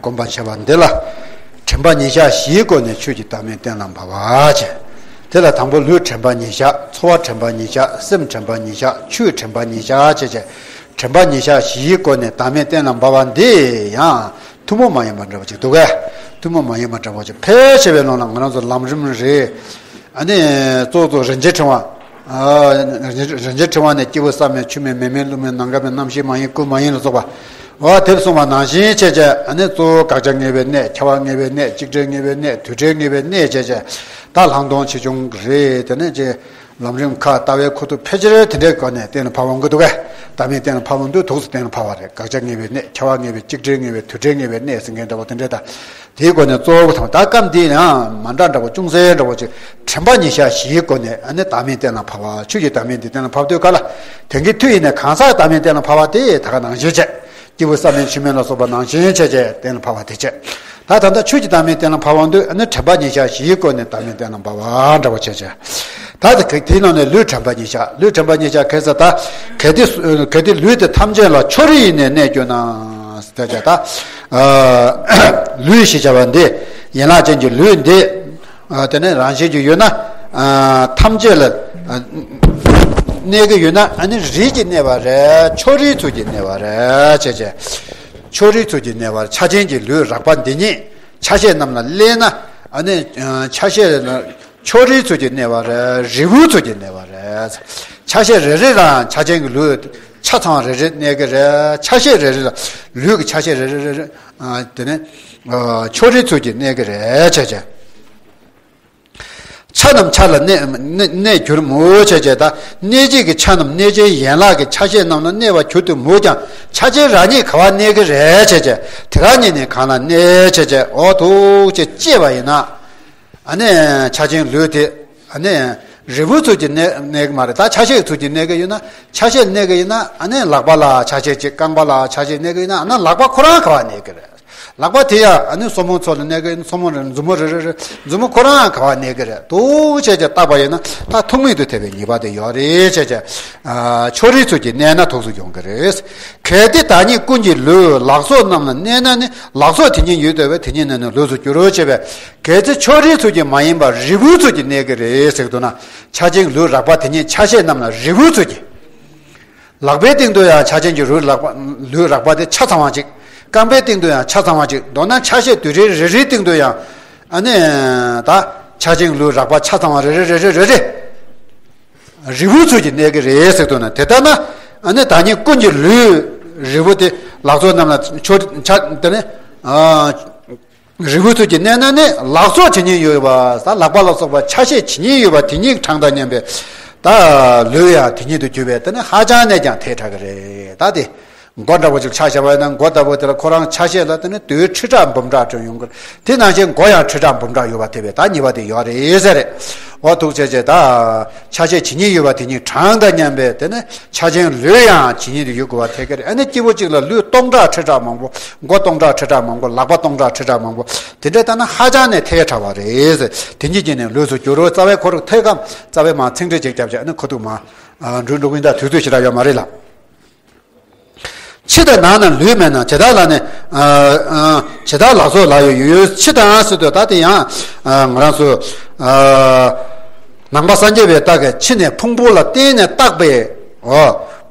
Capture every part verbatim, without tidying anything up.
བསྒོམ་པར་བྱ་བ་འདི་ལ། དྲན་པ་ཉིད་བཞག་བཞིའི་སྒོ་ནས་ཆོས་ཀྱི་བདག་མེད་གཏན་ལ་འབབ་པར་བྱེད། དེ་ལ་དང་པོ་ལུས་དྲན་པ་ཉིད་བཞག་ཚོར་བ་དྲན་པ་ཉིད་བཞག་སེམས་དྲན་པ་ཉིད་བཞག་ཆོས་དྲན་པ་ཉིད་བཞག་བྱས་བྱས། དྲན་པ་ཉིད་བཞག་བཞིའི་སྒོ་ནས་བདག་མེད་གཏན་ལ་འབབ་པ་འདི་ཡང་ཐུན་མོང་མ་ཡིན་པ་འདྲ་བོ་ཅིག་འདུག་གས། ཐུན་མོང་མ་ཡིན་པ་འདྲ་བོ་ཅིག་ཕལ་ཆེ་བའི་ནང་ལ་ང་རང་ཚོ་ལམ་རིམ་རེད། ཨ་ནི་གཙོ་བོ་གཙོ་རིན་ཆེན་ཕྲེང་བ། ཨ། རིན་ཆེན་ཕྲེང་བ་ནས་སྐྱེས་བུ་བསམ་མེད་ཆུད་མེད་མེ་མེད་རླུང་མེད་ནམ་མཁའ་མེད་རྣམ་ཤེས་མ་ཡིན་ཀུན་མ་ཡིན་ལ་སོགས་པ། འོ་དེ་གསུངས་པ་ནང་བཞིན་བྱས་བྱས་ཨ་ནི་གཙོ་བོ་དགག་བྱ་ངེས་པའི་གནས། ཁྱབ་པ་ངེས་པའི་གནས། གཅིག་བྲལ་ངེས་པའི་གནས། དུས་བྲལ་ངེས་པའི་གནས་བྱས་བྱས། ད་ལྷག་མཐོང་ཆེ་ཆུང་རེད། དེ་ནས་ཅེ། ལམ་རིམ་ཁག་ལྟ་བའི་ཁོ་ཐུག་ཕལ་ཆེར་དེ་འདྲའི་སྒོ་ནས་གཏན་ལ་ཕབ་འོང་གི་འདུག་གས། བདག་མེད་གཏན་ལ་ཕབ་འོང་དུས་ཐུགས་སུ་གཏན་ལ་ཕབ་པ་རེད། དགག་བྱ་ངེས་པའི་གནས། ཁྱབ་པ་ངེས་པའི། གཅིག་བྲལ་ངེས་པའི། དུས་བྲལ་ངེས་པའི་གནས་ཟེར་མཁན་འདྲ་བོ་དེ་འདྲའི་ད། དེའི་སྒོ་ནས་གཙོ་བོ་དང་ད་སྐབས་འདི་ཡང་མ་འདྲ་འདྲ་བོ་ཅུང་ཟད་འདྲ་བོ་ཅིག་དྲན་པ་ཉིད་བཞག་བཞིའི་སྒོ་ནས་ཨ་ནི་བདག་མེད་གཏན་ལ་ཕབ་པ། ཆོས་ཀྱི་བདག་མེད་འདི་གཏན་ལ་ཕབ་དུས་ག་ལ། དོན་གྱི་མཐུ་ཡིས་ནི་གང་ཟག་བདག་མེད་གཏན་ལ་ཕབ་པ་དེ་ད་ག་ནང་བཞིན་བྱས། སྐྱེས་བུ་བསམ་མེད་ཆུད་མེད་ལ་སོགས་པ་ནང་བཞིན་བྱས་བྱས་གཏན་ལ་ཕབ་པ་དེ་བྱས། ད་ད་ལྟ་ཆོས་ཀྱི་བདག་མེད་གཏན་ལ་ཕབ་པ་འདོད་ཨ་ནི་དྲན་པ་ཉིད་བཞག་བཞིའི་སྒོ་ནས་བདག་མེད་གཏན་ལ་འབབ་པ་འདྲ་བོ་བྱས་བྱས། ད་དེ་ག་དེའི་ནང་ནས་ལུས་དྲན་པ་ཉིད་བཞག་ལུས་དྲན་པ་ཉིད་བཞག་གལ་སྲིད་ད། གལ་ཏེ་གལ་ཏེ་ལུས་དེ་ཐམས་ཅད་ལ་ཕྱོགས་རིས་ཡེ་ནས་གནས་གྱུར་ན། ཟེར་བྱས་ད། ལུས་ཞེས་བྱ་བ་འདི། ཡན་ལག་ཅན་གྱི་ལུས་འདི། དེ་ནས་རང་བཞིན་གྱིས་ཡོད་ན། ཐམས་ཅད་ལ། གནས་ཀྱི་ཡོད་ན་ཨ་ནི་རིས་ཀྱིས་གནས་པ་རེད། ཕྱོགས་རིས་ཚུལ་གྱིས་གནས་པ་རེད་བྱས་བྱས། ཕྱོགས་རིས་ཚུལ་གྱིས་གནས་པར་ཆགས་ཅན་གྱི་ལུས་རགས་པ་འདི་ཉིད་ཆ་ཤས་རྣམས་ལ་གནས་ན། ཨ་ནི་ཆ་ཤས་ཕྱོགས་རིས་ཚུལ་གྱིས་གནས་པ་རེད། རིལ་བུ་ཚུལ་གྱིས་གནས་པ་རེད། ཆ་ཤས་རེ་རེ་ལའང་ཆགས་ཅན་གྱི་ལུས་ཆ་ཚང་བ་རེ་རེ་གནས་ཀྱི་རེད། ཆ་ཤས་རེ་རེ་ལ་ལུས་ཀྱི་ཆ་ཤས་རེ་རེ་རེ་རེ། དེ་ནས་ཕྱོགས་རིས་ཚུལ་གྱིས་གནས་ཀྱི་རེད་བྱས་བྱས། ཆ་རྣམས་ཆ་ལ་གནས་གནས་གནས་གྱུར་མོད་བྱས་བྱས་ད། གནས་བྱེད་ཀྱི་ཆ་རྣམས་གནས་ཆའི་ཡན་ལག་གི་ཆ་ཤས་རྣམས་ལ་གནས་པར་གྱུར་ཏེ་མོད་ཀྱང་ཆ་ཅན་རང་ཉིད་ག་བར་གནས་ཀྱི་རེད་བྱས་བྱས། དེ་རང་ཉིད་ནི་གང་ལ་གནས་བྱས་བྱས། འོ་ཐུག་ཅེས་བཅད་པ་ཡིན་ན། ཨ་ནི་ཆགས་ཅན་ལུས་དེ་ཨ་ནི་རིལ་བུ་ཚུལ་གྱིས་གནས་གནས་ཀྱི་མ་རེད། ད་ཆ་ཤས་ཚུལ་གྱིས་གནས་ཀྱི་ཡོད་ན། ཆ་ཤས་གནས་ཀྱི་ཡོད་ན་ཨ་ནི་ལག་པ་ལ་ཆ་ཤས་ཅིག་རྐང་པ་ལ་ཆ་ཤས་གནས་ཀྱི་ཡོད་ན་ཨ་ན་ལག་པ་ཁོ་རང་ག་བར་གནས་ཀྱི་རེད། ལག་པ་དེ་ཡང་ཨ་ནི་སོར་མོ་ཚོ་ལ་གནས་ཀྱི་ཡོད་ན་སོར་མོ་རེ་མཛུབ་མོ་རེ་རེ་རེ་མཛུབ་མོ་ཁོ་རང་ག་བར་གནས་ཀྱི་རེད། འདུག་བྱས་བྱས་བརྟགས་པ་ཡིན་ན་ད་ཐུག་མེད་དུ་ཐལ་བའི་ངེས་པ་དེ་ཡོད་རེད་བྱས་བྱས། ཕྱོགས་རིས་ཚུལ་གྱིས་གནས་ན་ཐུགས་སུ་ཡོང་གི་རེད། གལ་ཏེ་བདག་ཉིད་ཀུན་གྱི་ལུས་ལག་སོགས་རྣམས་ལ་གནས་ན་ནི་ལག་སོགས་དེ་ཉིད་ཡོད་དེ་བས་དེ་ཉིད་ནི་ནི་ལུས་སུ་འགྱུར་རོ་བྱས་པས། གལ་ཏེ་ཕྱོགས་རིས་ཚུལ་གྱིས་མ་ཡིན་པར་རིལ་བུ་ཚུལ་གྱིས་གནས་ཀྱི་རེད་ཟེར་འདུག་ན། ཆགས་ཅན་ལུས་རགས་པ་དེ་ཉིད་ཆ་ཤས་རྣམས་ལ་རིལ་བུ་ཚུལ་གྱིས། ལག་པའི་སྟེང་དུ་ཡང་ཆགས་ཅན་གྱི་ལུས་རགས་པ་ལུས་རགས་པ་དེ་ཆ་ཚང་བ་ཅིག་རྐང་པའི་སྟེང་དུ་ཡང་ཆ་ཚང་བ་ཅིག་མདོར་ན་ཆ་ཤས་དུད་འགྲོའི་རེ་རེའི་སྟེང་དུ་ཡང་། ཨ་ནི། ད། ཆགས་ཅན་ལུས་རགས་པ་ཆ་ཚང་བ་རེ་རེ་རེ་རེ་རེ་རེ། རིལ་བུ་ཚུལ་གྱིས་གནས་ཀྱི་རེད་ཟེར་འདུག་ན་དེ་ལྟར་ན། ཨ་ནི་བདག་ཉིད་ཀུན་གྱི་ལུས། རིལ་བུ་དེ་ལག་སོགས་རྣམས་ལ་ཆོ་ཆ་དེ་ནི། རིལ་བུ་ཚུལ་གྱིས་གནས་ན་ནི་ལག་སོགས་ཇི་སྙེད་ཡོད་པ་ད་ལག་པ་ལ་སོགས་པ་ཆ་ཤས་ཇི་སྙེད་ཡོད་པ་དེ་ཉིད་གྲངས་དང་མཉམ་པའི། ད་ལུས་ཡང་དེ་ཉིད་དུ་གྱུར་པས་དེ་ནི་ཧ་ཅང་ནས་ཀྱང་ཐལ་དྲགས་ཀྱི་རེད་ད་དེ། མགོ་འདྲ་པོ་ཅིག་ཆ་བཞག་པ་ཡིན་ན་མགོ་ལྟ་བུ་དེ་ལ་ཁོ་རང་ཆ་ཤས་ལ་དེ་ནི་རྡོའི་ཁྲི་ཕྲག་འབུམ་ཕྲག་བྱུང་ཡོང་གི་རེད། དེ་ནང་བཞིན་མགོ་ཡང་ཁྲི་ཕྲག་འབུམ་ཕྲག་ཡོད་པ་དེ་བས་ད་གཉིས་པ་དེ་ཡོད་རེད་ཟེར་རེད། འོ་ཐུག་བྱས་བྱས་ད། ཆ་ཤས་ཇི་སྙེད་ཡོད་པ་དེ་ཉིད་གྲངས་དང་མཉམ་པའི་དེ་ནི་ཆགས་ཅན་ལུས་ཡང་ཇི་སྙེད་དུ་ཡོད་དགོས་པ་ཐད་ཀར་ཨ་ནི་སྐྱེས་བུ་གཅིག་ལ་ལུས་སྟོང་ཕྲག་ཁྲི་ཕྲག་མང་པོ་མགོ་སྟོང་ཕྲག་ཁྲི་ཕྲག་མང་པོ་ལག་པ་སྟོང་ཕྲག་ཁྲི་ཕྲག་མང་པོ་དེ་འདྲ་ལྟ་ན་ཧ་ཅང་ནས་ཐལ་དྲགས་པ་རེད་ཟེར། དེ་ཉིད་ཀྱིས་ནི་ལུས་སུ་འགྱུར་རོ། རྩ་བའི་ཁོ་རང་ཐད་ཀར་རྩ་བའི་མར་ཚིག་འགྲེལ་ཅིག་བརྒྱབ་བྱས་ཨ་ནི་ཁོ་ཐུག་མ། འགྲོ་འགྲོ་ཀུན་ད་དུས་ཚོད་ཞེ་དྲག་ཡོད་མ་རེད་ལ། ཕྱི་དང་ནང་ན་ལུས་མེད་ན་ཇི་ལྟར་ལག་ནི། ཇི་ལྟར་ལག་སོགས་ལག་ཡོད་ཡོད་ཕྱི་དང་ཟེར་དུས་ད་དེ་ཡང་ང་རང་ཚོ་ནང་པ་སངས་རྒྱས་པའི་རྟགས་ཀྱི་ཕྱི་ནས་ཕུང་པོ་ལ་བརྟེན་ནས་བཏགས་པའི་འོ་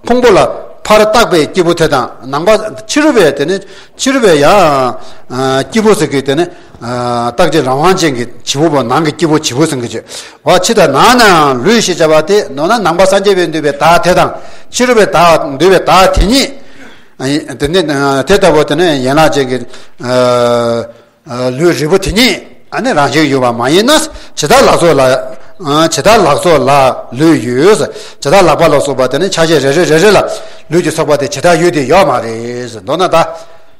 ཕུང་པོ་ལ་ཕར་བཏགས་པའི་སྐྱེས་བུ་དེ་དང་ནང་པ་ཕྱི་རོལ་པའི་དེ་ནི་ཕྱི་རོལ་པའི་ཡང་སྐྱེས་བུ་ཟེར་གི་དེ་ནི། རྟག་གཅིག་རང་དབང་ཅན་གྱི་བྱེད་པོ་བོ་ནང་གི་སྐྱེས་བུ་བྱེད་པོ་ཟེར་གྱི་བྱེད་པ་ཕྱི་དང་ནང་ནའང་ལུས་ཞེས་བྱ་བ་དེ་མདོར་ན་ནང་པ་སངས་རྒྱས་པས་འདུས་པའི་བདག་དེ་དང་ཕྱི་རོལ་པའི་བདག་འདུས་པའི་བདག་དེ་ཉིད། དེ་ནི་དེ་ལྟ་བུ་དེ་ནི་ཡན་ལག་ཅན་གྱི་ལུས་རིལ་པོ་དེ་ཉིད་ཨ་ནི་རང་བཞིན་ཡོད་པ་མ་ཡིན་ན་ཇི་ལྟར་ལག་སོགས་ལ་ཇི་ལྟར་ལག་སོགས་ལ་ལུས་ཡོད། ཇི་ལྟར་ལག་པ་ལ་སོགས་པ་དེ་ནི་ཆ་ཤས་རེ་རེ་རེ་རེ་ལ་ལུས་ཀྱི་ཚོགས་པ་དེ་ཇི་ལྟར་ཡོད་དེ་ཡོད་མ་རེད། མདོར་ན་ད།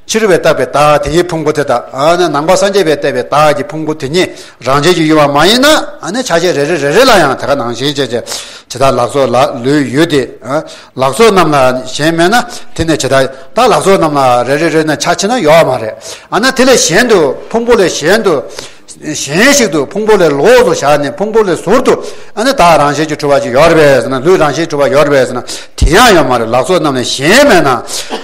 ཕྱི་རོལ་པས་བཏགས་པའི་བདག་དེའི་ཕུང་པོ་དེ་དང་ཨ་ནི་ནང་པ་སངས་རྒྱས་པས་བཏགས་པའི་བདག་གི་ཕུང་པོ་དེ་ཉིད་རང་བཞིན་གྱིས་ཡོད་པ་མ་ཡིན་ན་ཨ་ནི་ཆ་ཤས་རེ་རེ་རེ་རེ་ལ་ཡང་དེ་ག་ནང་བཞིན་བྱས་བྱས་ཇི་ལྟར་ལག་སོགས་ལ་ལུས་ཡོད་དེ། ལག་སོགས་རྣམས་ལ་གཞན་མེད་ན་དེ་ནི་ཇི་ལྟར་ད་ལག་སོགས་རྣམས་ལ་རེ་རེ་རེ་ནས་ཆ་ཕྱེ་ན་ཡོད་མ་རེད། ཨ་ནི་དེ་ལས་གཞན་དུ་ཕུང་པོ་ལས་གཞན་དུ། གཞན་ཞིག་ཏུ་ཕུང་པོ་ལས་ལོགས་སུ་བཞག་ནས་ཕུང་པོ་ལས་ཟུར་དུ་ཨ་ནི་ད་རང་བཞིན་གྱིས་གྲུབ་པ་ཅིག་ཡོད་རེད་པས་ཟེར་ན། ལུས་རང་བཞིན་གྱིས་གྲུབ་པ་ཡོད་རེད་པས་ཟེར་ན། དེ་ཡང་ཡོད་མ་རེད། ལག་སོགས་རྣམས་ལས་གཞན་མེད་ན།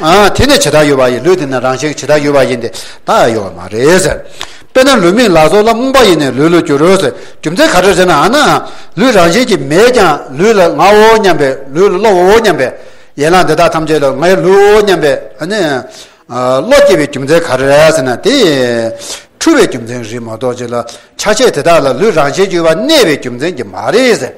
ཨ་དེ་ནི་ཇི་ལྟར་ཡོད་པ་ཡིན། ལུས་དེ་ནི་རང་བཞིན་གྱིས་ཇི་ལྟར་ཡོད་པ་ཡིན་ཏེ། ད་ཡོད་མ་རེད་ཟེར། དཔེར་ན་ལུས་མེད་ལག་སོགས་ལ། རྨོངས་པ་ཡིས་ནི་ལུས་ལ་འགྱུར་རོ་ཟེར། རྒྱུ་མཚན་ག་རེ་ཟེར་ན། ཨ་ན་ལུས་རང་བཞིན་གྱིས་མེད་ཀྱང་ལུས་ལ་ངའོ་སྙམ་པའི། ལུས་ལ་བློའོ་སྙམ་པའི། ཡན་ལག་འདི་དག་ཐམས་ཅད་ལ་ངའི་ལུས་སྙམ་པའི་ཨ་ནི་བློ་སྐྱེ་བའི་རྒྱུ་མཚན་ག་རེ་རེད་ཟེར་ན། དེ་འཁྲུལ་བའི་རྒྱུ་མཚན་རེད་མ་གཏོགས། ཅི་ལ་ཆ་ཤས་དེ་དག་ལ་ལུས་རང་བཞིན་གྱིས་ཡོད་པ་གནས་པའི་རྒྱུ་མཚན་གྱིས་མ་རེད་ཟེར།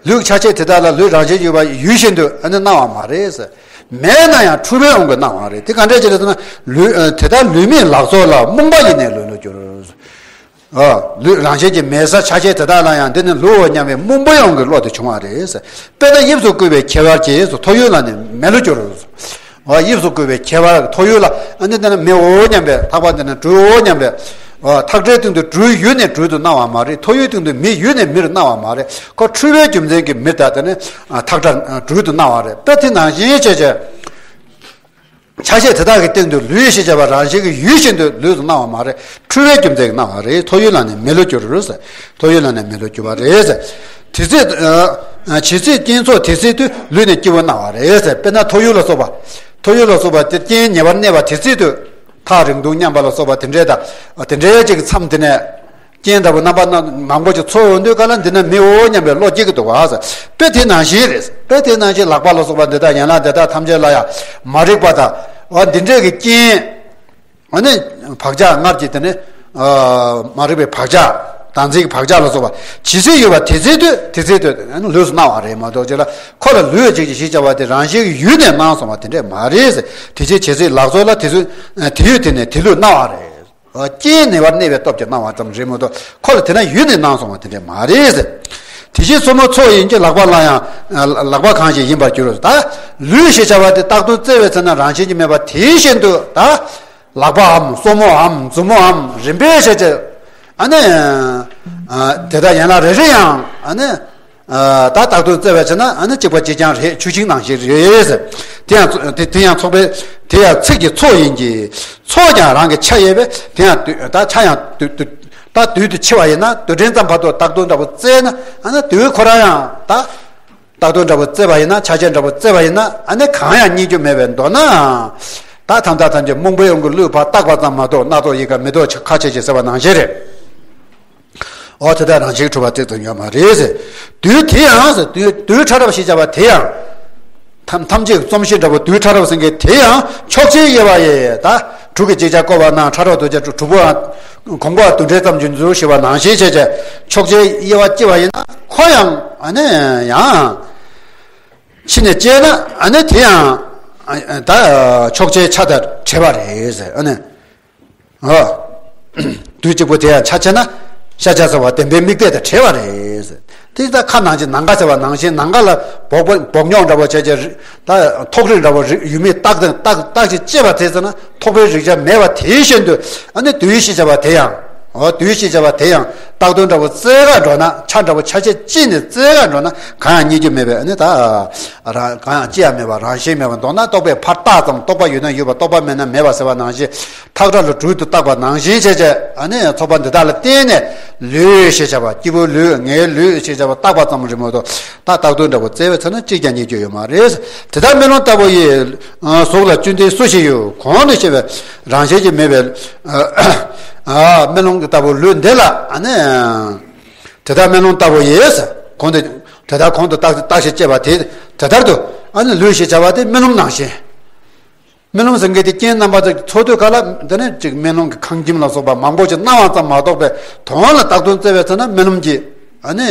ལུས་ཆ་ཤས་དེ་དག་ལ་ལུས་རང་བཞིན་གྱིས་ཡོད་པ་ཡུལ་བཞིན་དུ་ཨ་ནི་སྣང་བ་མ་རེད་ཟེར། མེད་ན་ཡང་འཁྲུལ་པའི་དབང་གིས་སྣང་བ་རེད། དེ་ག་འདྲས་ཅིག་རེད་ཟེར་ན། ལུས་དེ་ལྟར་ལུས་མེད་ལག་སོགས་ལ། རྨོངས་པ་ཡིས་ནི་ལུས་ལ་འགྱུར། ཨ་ལུས་རང་བཞིན་གྱིས་མེད་ས་ཆ་ཤས་དེ་དག་ལ་ཡང་འདི་ནི་ལུས་འོ་སྙམ་པའི་རྨོངས་པའི་དབང་གིས་བློ་དེ་བྱུང་བ་རེད། དཔེར་ན་དབྱིབས་སུ་བཀོད་པའི་ཁྱད་པར་གྱིས་ཐོ་ཡོད་ལ་ནི་མེ་ལ་འགྱུར། ཨ་དབྱིབས་སུ་བཀོད་པའི་ཁྱད་པར། ཐོ་ཡོད་ལ་ཨ་ནི་འདི་ནི་མེའོ་སྙམ་པའི། ཐག་པ་འདི་ནི་གྲུའོ་སྙམ་པའི། ཨ་ཐག་སྒྲའི་སྟེང་དུ་གྲུ་ཡོད་ནས་གྲུ་དུ་སྣང་བ་མ་རེད། ཐོ་ཡོད་སྟེང་དུ་མེ་ཡོད་ནས་མེར་སྣང་བ་མ་རེད། ཁོ་འཁྲུལ་པའི་རྒྱུ་མཚན་གྱིས་མེ་དང་དེ་ནི་ཨ་ཐག་སྒྲ་གྲུ་དུ་སྣང་བ་རེད། དཔེ་དེ་ནང་བཞིན་བྱས་བྱས། ཆ་ཤས་དེ་དག་གི་སྟེང་དུ་ལུས་ཞེས་བྱ་བ་རང་བཞིན་གྱིས་ཡུལ་བཞིན་དུ་ལུས་སུ་སྣང་བ་མ་རེད། འཁྲུལ་པའི་རྒྱུ་མཚན་གྱིས་སྣང་བ་རེད། ཐོ་ཡོད་ལ་ནི་མེ་ལ་འགྱུར་རོ་ཟེར། ཐོ་ཡོད་ལ་ནི་མེ་ལ་འགྱུར་བ་རེད་ཟེར། དེ་ཚེ་ཨ་ཇི་སྲིད་རྐྱེན་ཚོགས་དེ་སྲིད་དུ། ལུས་ནི་སྐྱེ་བོ་སྣང་བ་རེད་ཟེར། དཔེར་ན་ཐོ་ཡོད་ལ་སོགས་པ། ཐོ་ཡོད་ལ་སོགས་པ་དེ་རྐྱེན་ཉེ་བར་གནས་པ་དེ་སྲིད་དུ། ཐག་རིང་ཐུང་མཉམ་པ་ལ་སོགས་པ་དེ་འདྲའི་དང་། དེ་འདྲའི་ཅིག་མཚམས་དེ་ནས། རྐྱེན་འདྲ་པོ་རྣམ་པ་སྣ་མང་པོ་ཅིག་ཚོགས་ཡོང་དུས་ག་ལ་འདི་ན་མེའོ་སྙམ་པའི་བློ་སྐྱེ་གི་འདུག་བ་ཟེར། དཔེ་དེ་ནང་བཞིན་རེད། དཔེ་དེ་ནང་བཞིན་ལག་པ་ལ་སོགས་པ་འདི་དག་ཡན་ལག་འདི་དག་ཐམས་ཅད་ལ་ཡང་མ་རིག་པ་དང་། འོ་འདི་འདྲས་ཀྱི་རྐྱེན། འོ་ནི་བག་ཆགས་སྔར་གྱི་དེ་ནི་མ་རིག་པའི་བག་ཆགས། བདག་འཛིན་གྱི་བག་ཆགས་ལ་སོགས་པ་ཇི་སྲིད་ཡོད་པ་དེ་སྲིད་དུ། དེ་སྲིད་དུ་ལུས་སུ་སྣང་བ་རེད་མ་གཏོགས། ཅི་ལ་ཁོ་ལ་ལུས་ཅིག་ཅིག་ཞེས་བྱ་བ་དེ་རང་བཞིན་གྱི་ཡུལ་ནས་སྣང་སོང་བ་དེ་འདྲས་མ་རེད་ཟེར། དེ་ཕྱིར་ཇི་སྲིད་ལག་སོགས་ལ། དེ་ཚོ་དེ་ཡུལ་དེ་ནས་དེ་ལུས་སྣང་བ་རེད། རྐྱེན་ཉེ་བར་གནས་པའི་སྟོབས་ཀྱིས་སྣང་བ་ཙམ་རེད་མ་གཏོགས། ཁོ་ལ་དེ་ན་ཡུལ་ནས་སྣང་སོང་བ་དེ་འདྲས་མ་རེད་ཟེར། དེ་བཞིན་སོར་མོ་ཚོགས་ཡིན་གྱི། ལག་པ་ལ་ཡང་ལག་པ་གང་ཞིག་ཡིན་པར་འགྱུར་རོ། ད་ལུས་ཞེས་བྱ་བ་དེ་རྟག་ཏུ་བཙལ་བའི་ཚེ་ན་རང་བཞིན་གྱིས་མེད་པ་དེ་བཞིན་དུ། ད་ལག་པའམ་སོར་མོའམ་མཛུབ་མོའམ་རིམ་པས་བྱས་བྱས། ཨ་ནི་དེ་དག་ཡན་ལག་རེ་རེ་ཡང་ཨ་ནི། ད་རྟག་ཏུ་བཙལ་བའི་ཚེ་ན་ཨ་ནི་གཅིག་པ་གཅིག་རྐྱང་རེད། ཆུ་ཤིང་ནང་བཞིན་རེད་ཟེར། དེ་ཡང་དེ་དེ་ཡང་ཚོགས་པའི། དེ་ཡང་ཚིགས་ཀྱི་ཚོགས་ཡིན་གྱི། ཚོགས་ཀྱང་རང་གི་ཆ་ཡོད་པས། དེ་ཡང་དུས་ད་ཆ་ཡང་དུས་དུས་ད་དུས་དུ་ཕྱེ་བ་ཡིན་ན། དུས་དྲན་ཙམ་བར་དུ་རྟག་ཏུ་འདྲ་པོ་བཙལ་ན། ཨ་ནི་དུས་ཁོ་རང་ཡང་ད་རྟག་ཏུ་འདྲ་པོ་བཙལ་བ་ཡིན་ན། ཆ་ཤས་འདྲ་པོ་བཙལ་བ་ཡིན་ན། ཨ་ནི་གང་ཡང་རྙེད་རྒྱུ་མེད་པའི་མདོར་ན། ད་ཐམས་ཅད་ཐམས་ཅད་རྨོངས་པའི་དབང་གིས་བསླུས་པ་བཏགས་པ་ཙམ་མ་གཏོགས། སྣ་ཚོགས་ཡིད་ཀ་མི་རྟོག་ཁ་ཆེ་ཆེ་ཟེར་བ་ནང་བཞིན་རེད། འོ་དེ་དག་རང་བཞིན་གྲུབ་པ་གཅིག་ཙམ་ཡོད་མ་རེད་ཟེར། དུས་དེ་ཡང་ཟེར། དུས་དུས་ཕྲ་རབ་ཞེས་བྱ་བ་དེ་ཡང་། ཐམས་ཐམས་ཅད་རྩོམ་གཞི་འདྲ་པོ་དུས་ཕྲ་རབ་ཟེར་མཁན་དེ་ཡང་ཕྱོགས་ཆའི་དབྱེ་བ་ཡིས། ད་དྲུག་གི་ཅིག་ཅར་བཀོད་པ་ན། ཕྲ་རབ་དུས་ཅར་དྲུག་པོའམ་གོང་བུའམ་དུས་འདྲེན་ཙམ་གྱི་འཛུལ་ཞེས་པ་ནང་བཞིན་བྱས་བྱས། ཕྱོགས་ཆའི་དབྱེ་བ་ཕྱེ་བ་ཡིན་ན། ཁོ་ཡང་ཨ་ནི་ཡང་ཕྱེ་ནས་དཔྱད་ན། ཨ་ནི་དེ་ཡང་ད་ཕྱོགས་ཆའི་ཆ་དང་བྲལ་བ་རེད་ཟེར། ཨ་ནི། ཨ། དུས་གཅིག་པུ་དེ་ཡང་ཆ་བྱས་ན། ཤཱཀྱ་ཟེར་བ་བདེན་པའི་དམིགས་གཏད་དང་བྲལ་བ་རེད། དེ་ལྟར་ཁ་ནང་བཞིན་ནམ་མཁའ་ཟེར་བ་ནང་བཞིན། ནམ་མཁའ་ལ་སྦུག་སྦུག་རྙོག་འདྲ་པོ་བྱས་བྱས། ད་ཐོག་རིགས་འདྲ་པོ་རིགས་ཡུལ་མིན་རྟག་དང་རྟག་རྟག་ཅིག་དཔྱད་པ་དེ་ཚོ་ན་ཐོགས་པའི་རིགས་ཆ་མེད་པ་དེ་བཞིན་དུ། ཨ་ནི་དུས་ཞེས་བྱ་བ་དེ་ཡང་། འོ་དུས་ཞེས་བྱ་བ་དེ་ཡང་རྟག་ཏུ་འདྲ་པོ་བཙལ་ག་འགྲོ་ན། ཆ་འདྲ་པོ་ཆ་ཤས་གཅིག་ནས་བཙལ་ག་འགྲོ་ན། གང་ཡང་རྙེད་རྒྱུ་མེད་པའི། ཨ་ནི་ད་རང་གང་ཡང་ཅི་ཡང་མེད་པ། རང་བཞིན་མེད་པ། མདོར་ན་རྟོག་པས་ཕར་བཏགས་ཙམ། རྟོག་པ་ཡོད་ན་ཡོད་པ། རྟོག་པ་མེད་ན་མེད་པ་ཟེར་བ་ནང་བཞིན། ཐག་སྒྲ་ལ་གྲུ་དུ་བཏགས་པ་ནང་བཞིན་བྱས་བྱས། ཨ་ནི་ཚོགས་པ་འདི་དག་ལ་བརྟེན་ནས་ལུས་ཞེས་བྱ་བ། སྐྱེས་བུའི་ལུས། ངའི་ལུས་ཞེས་བྱ་བ་བཏགས་པ་ཙམ་རེད་མ་གཏོགས། ད་རྟག་ཏུ་འདྲ་པོ་བཙལ་བའི་ཚེ་ན་གཅིག་ཀྱང་རྙེད་རྒྱུ་ཡོད་མ་རེད། དེ་ལྟར་མེ་ལོང་ལྟ་བུ་ཡི། གཟུགས་ལ་བཅུད་ལྡན་སུ་ཞིག་ཡོད། གོང་དུ་བཤད་པའི་རང་བཞིན་གྱིས་མེད་པའི་མེ་ལོང་ལྟ་བུ་ལུས་འདི་ལ། ཨ་ནི་དེ་ལྟར་མེ་ལོང་ལྟ་བུ་ཡི། གོང་དུ་དེ་ལྟར་གོང་དུ་བརྟགས་བརྟགས་ཤིང་དཔྱད་པ་དེ་དེ་ལྟར་དུ། ཨ་ནི་ལུས་ཞེས་བྱ་བ་དེ་མེ་ལོང་ནང་བཞིན། མེ་ལོང་ཟེར་མཁན་དེ་རྐྱེན་རྣམ་པ་ཚོ་ཚོགས་དུས་ག་ལ། འདི་ནི་ཅིག་མེ་ལོང་གི་ཁང་ཁྱིམ་ལ་སོགས་པ་མང་པོ་ཞིག་སྣང་བ་ཙམ་མ་གཏོགས་པའི། དོན་ལ་རྟག་ཏུ་བཙལ་བའི་ཚེ་ན་མེ་ལོང་གི། ཨ་ནི་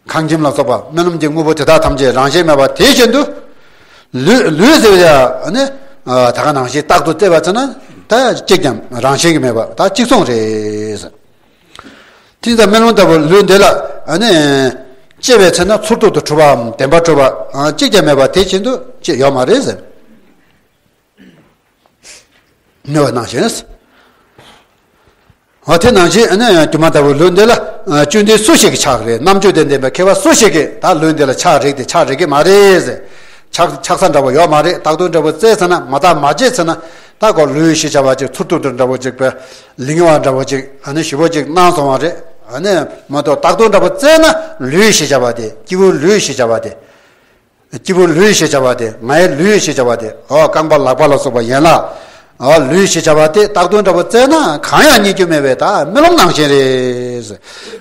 ཁང་ཁྱིམ་ལ་སོགས་པ་མེ་ལོང་གི་དངོས་པོ་དེ་དག་ཐམས་ཅད་རང་བཞིན་མེད་པ་དེ་བཞིན་དུ། ལུས་ལུས་ཟེར་བ་ཡང་ཨ་ནི་ད་ག་ནང་བཞིན་རྟག་ཏུ་བཙལ་བའི་ཚེ་ན་ད་གཅིག་ཀྱང་རང་བཞིན་གྱིས་མེད་པ་ད་གཅིག་མཚུངས་རེད། དེ་ཙམ་མེ་ལོང་ལྟ་བུ་ལུས་འདི་ལ། ཨ་ནི་དཔྱད་པའི་ཚེ་ན་ཚུར་ཐུག་ཏུ་གྲུབ་པའམ་བདེན་པར་གྲུབ་པ་གཅིག་ཀྱང་མེད་པ་དེ་བཞིན་དུ་ཅི་ཡོད་མ་རེད་ཟེར། མེད་པ་ནང་བཞིན། འོ་དེ་ནང་བཞིན་ཨ་ནི་སྒྱུ་མ་ལྟ་བུ་ལུས་འདི་ལ་བཅུད་ལྡན་སུ་ཞིག་གིས་ཆགས་རེད། རྣམ་དཔྱོད་དང་ལྡན་པའི་མཁས་པ་སུ་ཞིག་གིས་ད་ལུས་འདི་ལ་ཆགས་རེད་དེ་ཆགས་རེད་ཀྱི་མ་རེད་ཟེར། ཆགས་ཆགས་ས་འདྲ་བོ་ཡོད་མ་རེད། རྟག་ཏུ་འདྲ་བོ་བཙལ་ཚར་ན་མ་བརྟགས་མ་དཔྱད་ཚར་ན་ད་ཁོ་ལུས་ཞེས་བྱ་བ་ཅིག་ཚུར་ཐུག་ཏུ་འདྲ་བོ་ཅིག་པས་ལིང་བ་འདྲ་བོ་ཅིག་ཨ་ནི་ཞུ་བོ་ཅིག་གནང་སོང་བ་རེད། ཨ་ནི་མ་གཏོགས་རྟག་ཏུ་འདྲ་བོ་བཙལ་ན་ལུས་ཞེས་བྱ་བ་དེ་སྐྱེས་བུ་ལུས་ཞེས་བྱ་བ་དེ། སྐྱེས་བུ་ལུས་ཞེས་བྱ་བ་དེ་ངའི་ལུས་ཞེས་བྱ་བ་དེ་ཨོ་རྐང་པ་ལག་པ་ལ་སོགས་པ་ཡན་ལག་ཨོ་ལུས་ཞེས་བྱ་བ་དེ་རྟག་ཏུ་འདྲ་བོ་བཙལ་ན་གང་ཡང་རྙེད་རྒྱུ་མེད་པས་ད་རྨི་ལམ་ནང་བཞིན་རེད།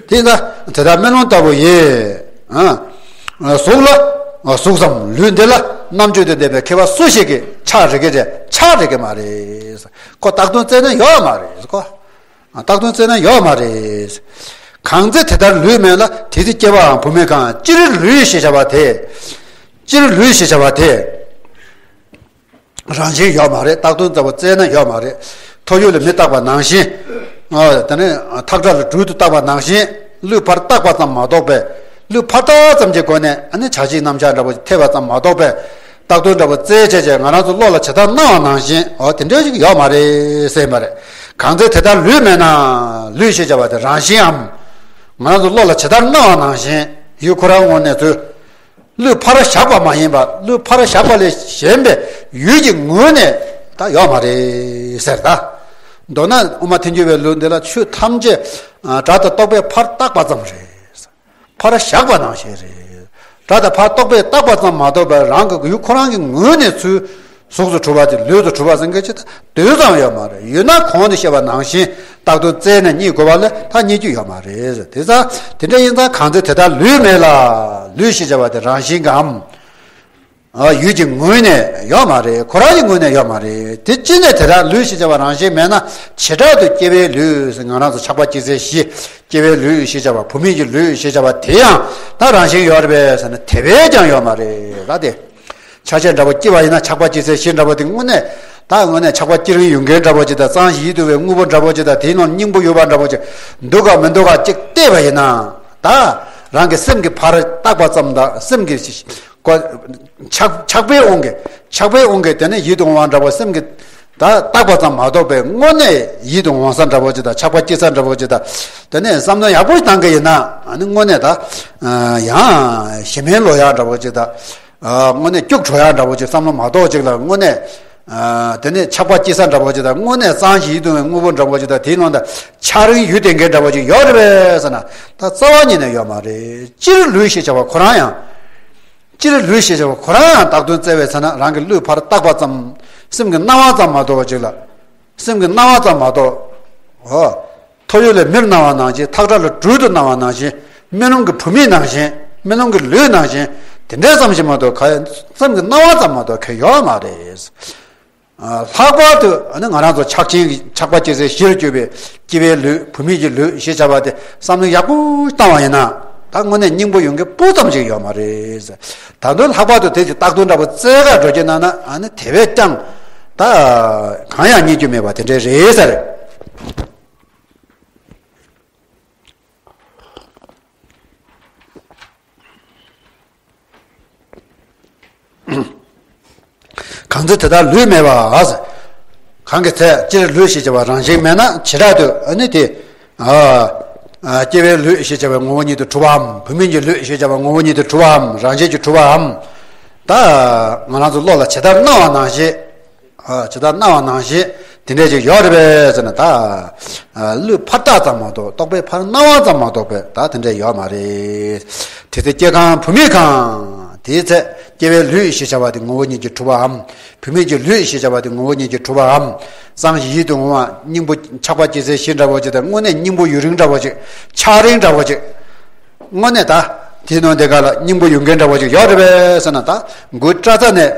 དེ་ད་དེ་ལྟར་རྨི་ལམ་ལྟ་བུ་ཡིན། ཨ། གཟུགས་ལ་གཟུགས་སམ་ལུས་འདི་ལ་རྣམ་དཔྱོད་དུ་ལྡན་པའི་མཁས་པ་སུ་ཞིག་གིས་ཆགས་རིག་གི་རེད། ཆགས་རིག་གི་མ་རེད། ཁོ་རྟག་ཏུ་བཙལ་ན་ཡོད་མ་རེད་ཁོ། རྟག་ཏུ་བཙལ་ན་ཡོད་མ་རེད། གང་ཚེ་དེ་ལྟར་ལུས་མེད་ལ། དེ་ཚེ་སྐྱེ་བའམ་བུད་མེད་གང་། སྤྱིར་ལུས་ཞེས་བྱ་བ་དེ། སྤྱིར་ལུས་ཞེས་བྱ་བ་དེ། རང་བཞིན་ཡོད་མ་རེད། རྟག་ཏུ་ལྟ་བུ་བཙལ་ན་ཡོད་མ་རེད། ཐོ་ཡོད་ལ་མེ་བཏགས་པ་ནང་བཞིན། ཨ་དེ་ནས་ཐག་ཁྲ་ལ་སྦྲུལ་དུ་བཏགས་པ་ནང་བཞིན་ལུས་ཕར་བཏགས་པ་ཙམ་མ་གཏོགས་པས། ལུས་ཕར་བཏགས་ཙམ་གྱི་སྒོ་ནས་ཨ་ནི་བྱ་བྱེད་རྣམ་གཞག་འདྲ་བོ་ཐེབས་པ་ཙམ་མ་གཏོགས་པས། རྟག་ཏུ་འདྲ་བོ་བཙལ་བྱས་བྱས་ང་རང་ཚོ་བློ་ལ་ཇི་ལྟར་སྣང་བ་ནང་བཞིན་ཨོ་དེ་འདྲ་ཞིག་ཡོད་མ་རེད་ཟེར་མ་རེད། གང་ཚེ་དེ་ལྟར་ལུས་མེད་ན། ལུས་ཞེས་བྱ་བ་དེ་རང་བཞིན་འམ། ང་རང་ཚོ་བློ་ལ་ཇི་ལྟར་སྣང་བ་ནང་བཞིན་ཡུལ་ཁོ་རང་ངོས་ནས་ཚུལ། ལུས་ཕར་བཞག་པ་མ་ཡིན་པ་ལུས་ཕར་བཞག་པ་ལས་གཞན་པའི་ཡུལ་གྱི་ངོས་ནས་ད་ཡོད་མ་རེད་ཟེར་ད། མདོར་ན་དབུ་མ་ཐལ་འགྱུར་བའི་ལུགས་འདི་ལ་ཆོས་ཐམས་ཅད་སྒྲ་དང་རྟོག་པས་ཕར་བཏགས་པ་ཙམ་རེད། ཕར་བཞག་པ་ནང་བཞིན་རེད། སྒྲ་དང་ཕར་རྟོག་པས་བཏགས་པ་ཙམ་མ་གཏོགས་པར་རང་གི་ཡུལ་ཁོ་རང་གི་ངོས་ནས་ཚུལ་གཟུགས་སུ་གྲུབ་པ་དེ་ལུས་སུ་གྲུབ་པ་ཟེར་མཁན་ཅིག་ད་དོན་ཙམ་ཡོད་མ་རེད། ཡོད་ན་གོང་དུ་བཤད་པ་ནང་བཞིན་རྟག་ཏུ་བཙལ་ནས་རྙེད་དགོས་པ་ལས་ད་རྙེད་རྒྱུ་ཡོད་མ་རེད། དེ་ཙང་དེ་འདྲ་ཡིན་ཙང་གང་ཚེ་དེ་ལྟར་ལུས་མེད་ལ། ལུས་ཞེས་བྱ་བ་དེ་རང་བཞིན་གྱིས་འམ། ཡུལ་གྱི་ངོས་ནས་ཡོད་མ་རེད། ཁོ་རང་གི་ངོས་ནས་ཡོད་མ་རེད། དེ་ཅི་ནས་དེ་ལྟར་ལུས་ཞེས་བྱ་བ་རང་བཞིན་མེད་ན་བྱེ་བྲག་ཏུ་སྐྱེ་བའི་ལུས་ཟེར་ང་རང་ཚོ་ཆགས་པ་སྐྱེ་ཚེ་ཞི། སྐྱེ་བའི་ལུས་ཞེས་བྱ་བ་བུད་མེད་ཀྱི་ལུས་ཞེས་བྱ་བ་དེ་ཡང་ད་རང་བཞིན་ཡོད་རེད་པས་ཟེར་ན་དེ་བས་ཀྱང་ཡོད་མ་རེད་ལ་དེ། ཆ་ཤས་འདྲ་པོ་སྐྱེ་བ་ཡིན་ན་ཆགས་པ་སྐྱེ་ཚེ་ཞི་འདྲ་པོ་དེ་དངོས་གནས་ད་དངོས་གནས་ཆགས་པ་སྐྱེ་རིང་ཡོད་མཁན་འདྲ་པོ་ཅིག་དང་གཙང་ཞིང་ཡིད་དུ་བའི་དངོས་པོ་འདྲ་པོ་ཅིག་དང་དེའི་ནང་སྙིང་པོ་ཡོད་པ་འདྲ་པོ་ཅིག་འདུག་ག་མི་འདུག་ག་ཅིག་བལྟས་པ་ཡིན་ན་ད་རང་གི་སེམས་ཀྱི་ཕར་བཏགས་པ་ཙམ་དང་སེམས་ཀྱི་ཆགས་ཆགས་པའི་དབང་གིས་ཆགས་པའི་དབང་གིས་དེ་ནས་ཡིད་དུ་འོང་བ་འདྲ་པོ་སེམས་ཀྱི་ད་བཏགས་པ་ཙམ་མ་གཏོགས་པའི་དངོས་གནས་ཡིད་དུ་འོང་ས་འདྲ་པོ་ཅིག་དང་ཆགས་པ་སྐྱེ་ས་འདྲ་པོ་ཅིག་དང་དེ་ནས་བསམ་བློ་ཡག་པོ་བཏང་གི་ཡིན་ན་ཨ་ནི་དངོས་གནས་ད་ཡང་ཞེ་མེར་ལོག་ཡག་འདྲ་པོ་ཅིག་དང་དངོས་གནས་སྐྱུག་བྲོ་ཡག་འདྲ་པོ་ཅིག་བསམ་བློ་མ་གཏོགས་ཅིག་ལ་དངོས་གནས་དེ་ནས་ཆགས་པ་སྐྱེ་ས་འདྲ་པོ་ཅིག་དང་དངོས་གནས་གཙང་ཞིང་ཡིད་དུ་འོང་བའི་དངོས་པོ་འདྲ་པོ་ཅིག་དང་དེའི་ནང་དུ་ཆགས་རིང་ཡུལ་དེ་འགའི་འདྲ་པོ་ཅིག་ཡོད་རེད་པས་ཟེར་ན་ད་རྩ་བ་ཉིད་ནས་ཡོད་མ་རེད། སྤྱིར་ལུས་ཞེས་བྱ་བ་ཁོ་རང་ཡང་། སྤྱིར་ལུས་ཞེས་བྱ་བ་ཁོ་རང་ཡང་རྟག་ཏུ་བཙལ་བའི་ཚེ་ན་རང་གི་ལུས་ཕར་བཏགས་པ་ཙམ་སེམས་ཀྱི་སྣང་བ་ཙམ་མ་གཏོགས་པ་ཅིག་ལ། སེམས་ཀྱི་སྣང་བ་ཙམ་མ་གཏོགས། ཨོ། ཐོ་ཡོད་ལས་མེར་སྣང་བ་ནང་བཞིན་ཐག་ཁྲ་ལ་སྦྲུལ་དུ་སྣང་བ་ནང་བཞིན་རྨི་ལམ་གྱི་བུད་མེད་ནང་བཞིན་རྨི་ལམ་གྱི་ལུས་ནང་བཞིན་དེ་འདྲའི་ཙམ་ཞིག་མ་གཏོགས་ག་སེམས་ཀྱི་སྣང་བ་ཙམ་མ་གཏོགས་ག་ཡོད་མ་རེད། ལྷག་པར་དུ་ང་རང་ཚོ་ཆགས་ཆེན་ཆགས་པ་སྐྱེ་ཚེ་ཞིར་གྱུར་པའི་སྐྱེ་བའི་ལུས་བུད་མེད་ཀྱི་ལུས་ཞེས་བྱ་བ་དེ་བསམ་བློ་ཡག་པོ་བཏང་བ་ཡིན་ན་ད་དངོས་གནས་སྙིང་པོ་ཡོང་གི་སྤུ་ཙམ་ཞིག་ཡོད་མ་རེད། ད་དུང་ལྷག་པར་དུ་དེ་ཅིག་རྟག་ཏུ་འདྲ་པོ་བཙལ་ག་འགྲོ་རྒྱུ་ན་ན་ཨ་ནི་དེ་བས་ཀྱང་ད་གང་ཡང་རྙེད་རྒྱུ་མེད་པ་དེ་འདྲའི་རེད་ཟེར། གང་ཚེ་དེ་ལྟར་ལུས་མེད་པ། གང་གི་ཚེ་སྤྱིར་ལུས་ཞེས་བྱ་བ་རང་བཞིན་མེད་ན་བྱེ་བྲག་ཏུ་ཨ་ནི་དེ། སྐྱེ་བའི་ལུས་ཞེས་བྱ་བའི་ངོ་བོ་ཉིད་དུ་གྲུབ་པའམ་བུད་མེད་ཀྱི་ལུས་ཞེས་བྱ་བའི་ངོ་བོ་ཉིད་དུ་གྲུབ་པའམ་རང་བཞིན་གྱིས་གྲུབ་པའམ། ད་ང་རང་ཚོ་བློ་ལ་ཇི་ལྟར་སྣང་བ་ནང་བཞིན། ཇི་ལྟར་སྣང་བ་ནང་བཞིན་དེ་འདྲས་ཅིག་ཡོད་རེད་པས་ཟེར་ན་ད། ལུས་ཕར་བཏགས་ཙམ་མ་གཏོགས་རྟོག་པས་ཕར་སྣང་བ་ཙམ་མ་གཏོགས་པས་ད་དེ་འདྲས་ཡོད་མ་རེད། དེ་ཚེ་སྐྱེ་གང་བུད་མེད་གང་། དེའི་ཚེ་སྐྱེ་བའི་ལུས་ཞེས་བྱ་བ་དེ་ངོ་བོ་ཉིད་ཀྱིས་གྲུབ་པའམ། བུད་མེད་ཀྱི་ལུས་ཞེས་བྱ་བ་དེ་ངོ་བོ་ཉིད་ཀྱིས་གྲུབ་པའམ། གཙང་ཞིང་ཡིད་དུ་འོང་བ་སྙིང་པོ་ཆགས་པ་སྐྱེ་ཚེ་ཞི་འདྲ་བོ་ཅིག་དང་དངོས་གནས་སྙིང་པོ་ཡུན་རིང་འདྲ་བོ་ཅིག་ཆགས་རིང་འདྲ་བོ་ཅིག་དངོས་གནས་ད། དེའི་ནང་དེ་ག་ལ་སྙིང་པོ་ཡོད་མཁན་འདྲ་བོ་ཅིག་ཡོད་རེད་པས་ཟེར་ན་ད། མགོའི་སྐྲ་རྩ་ནས།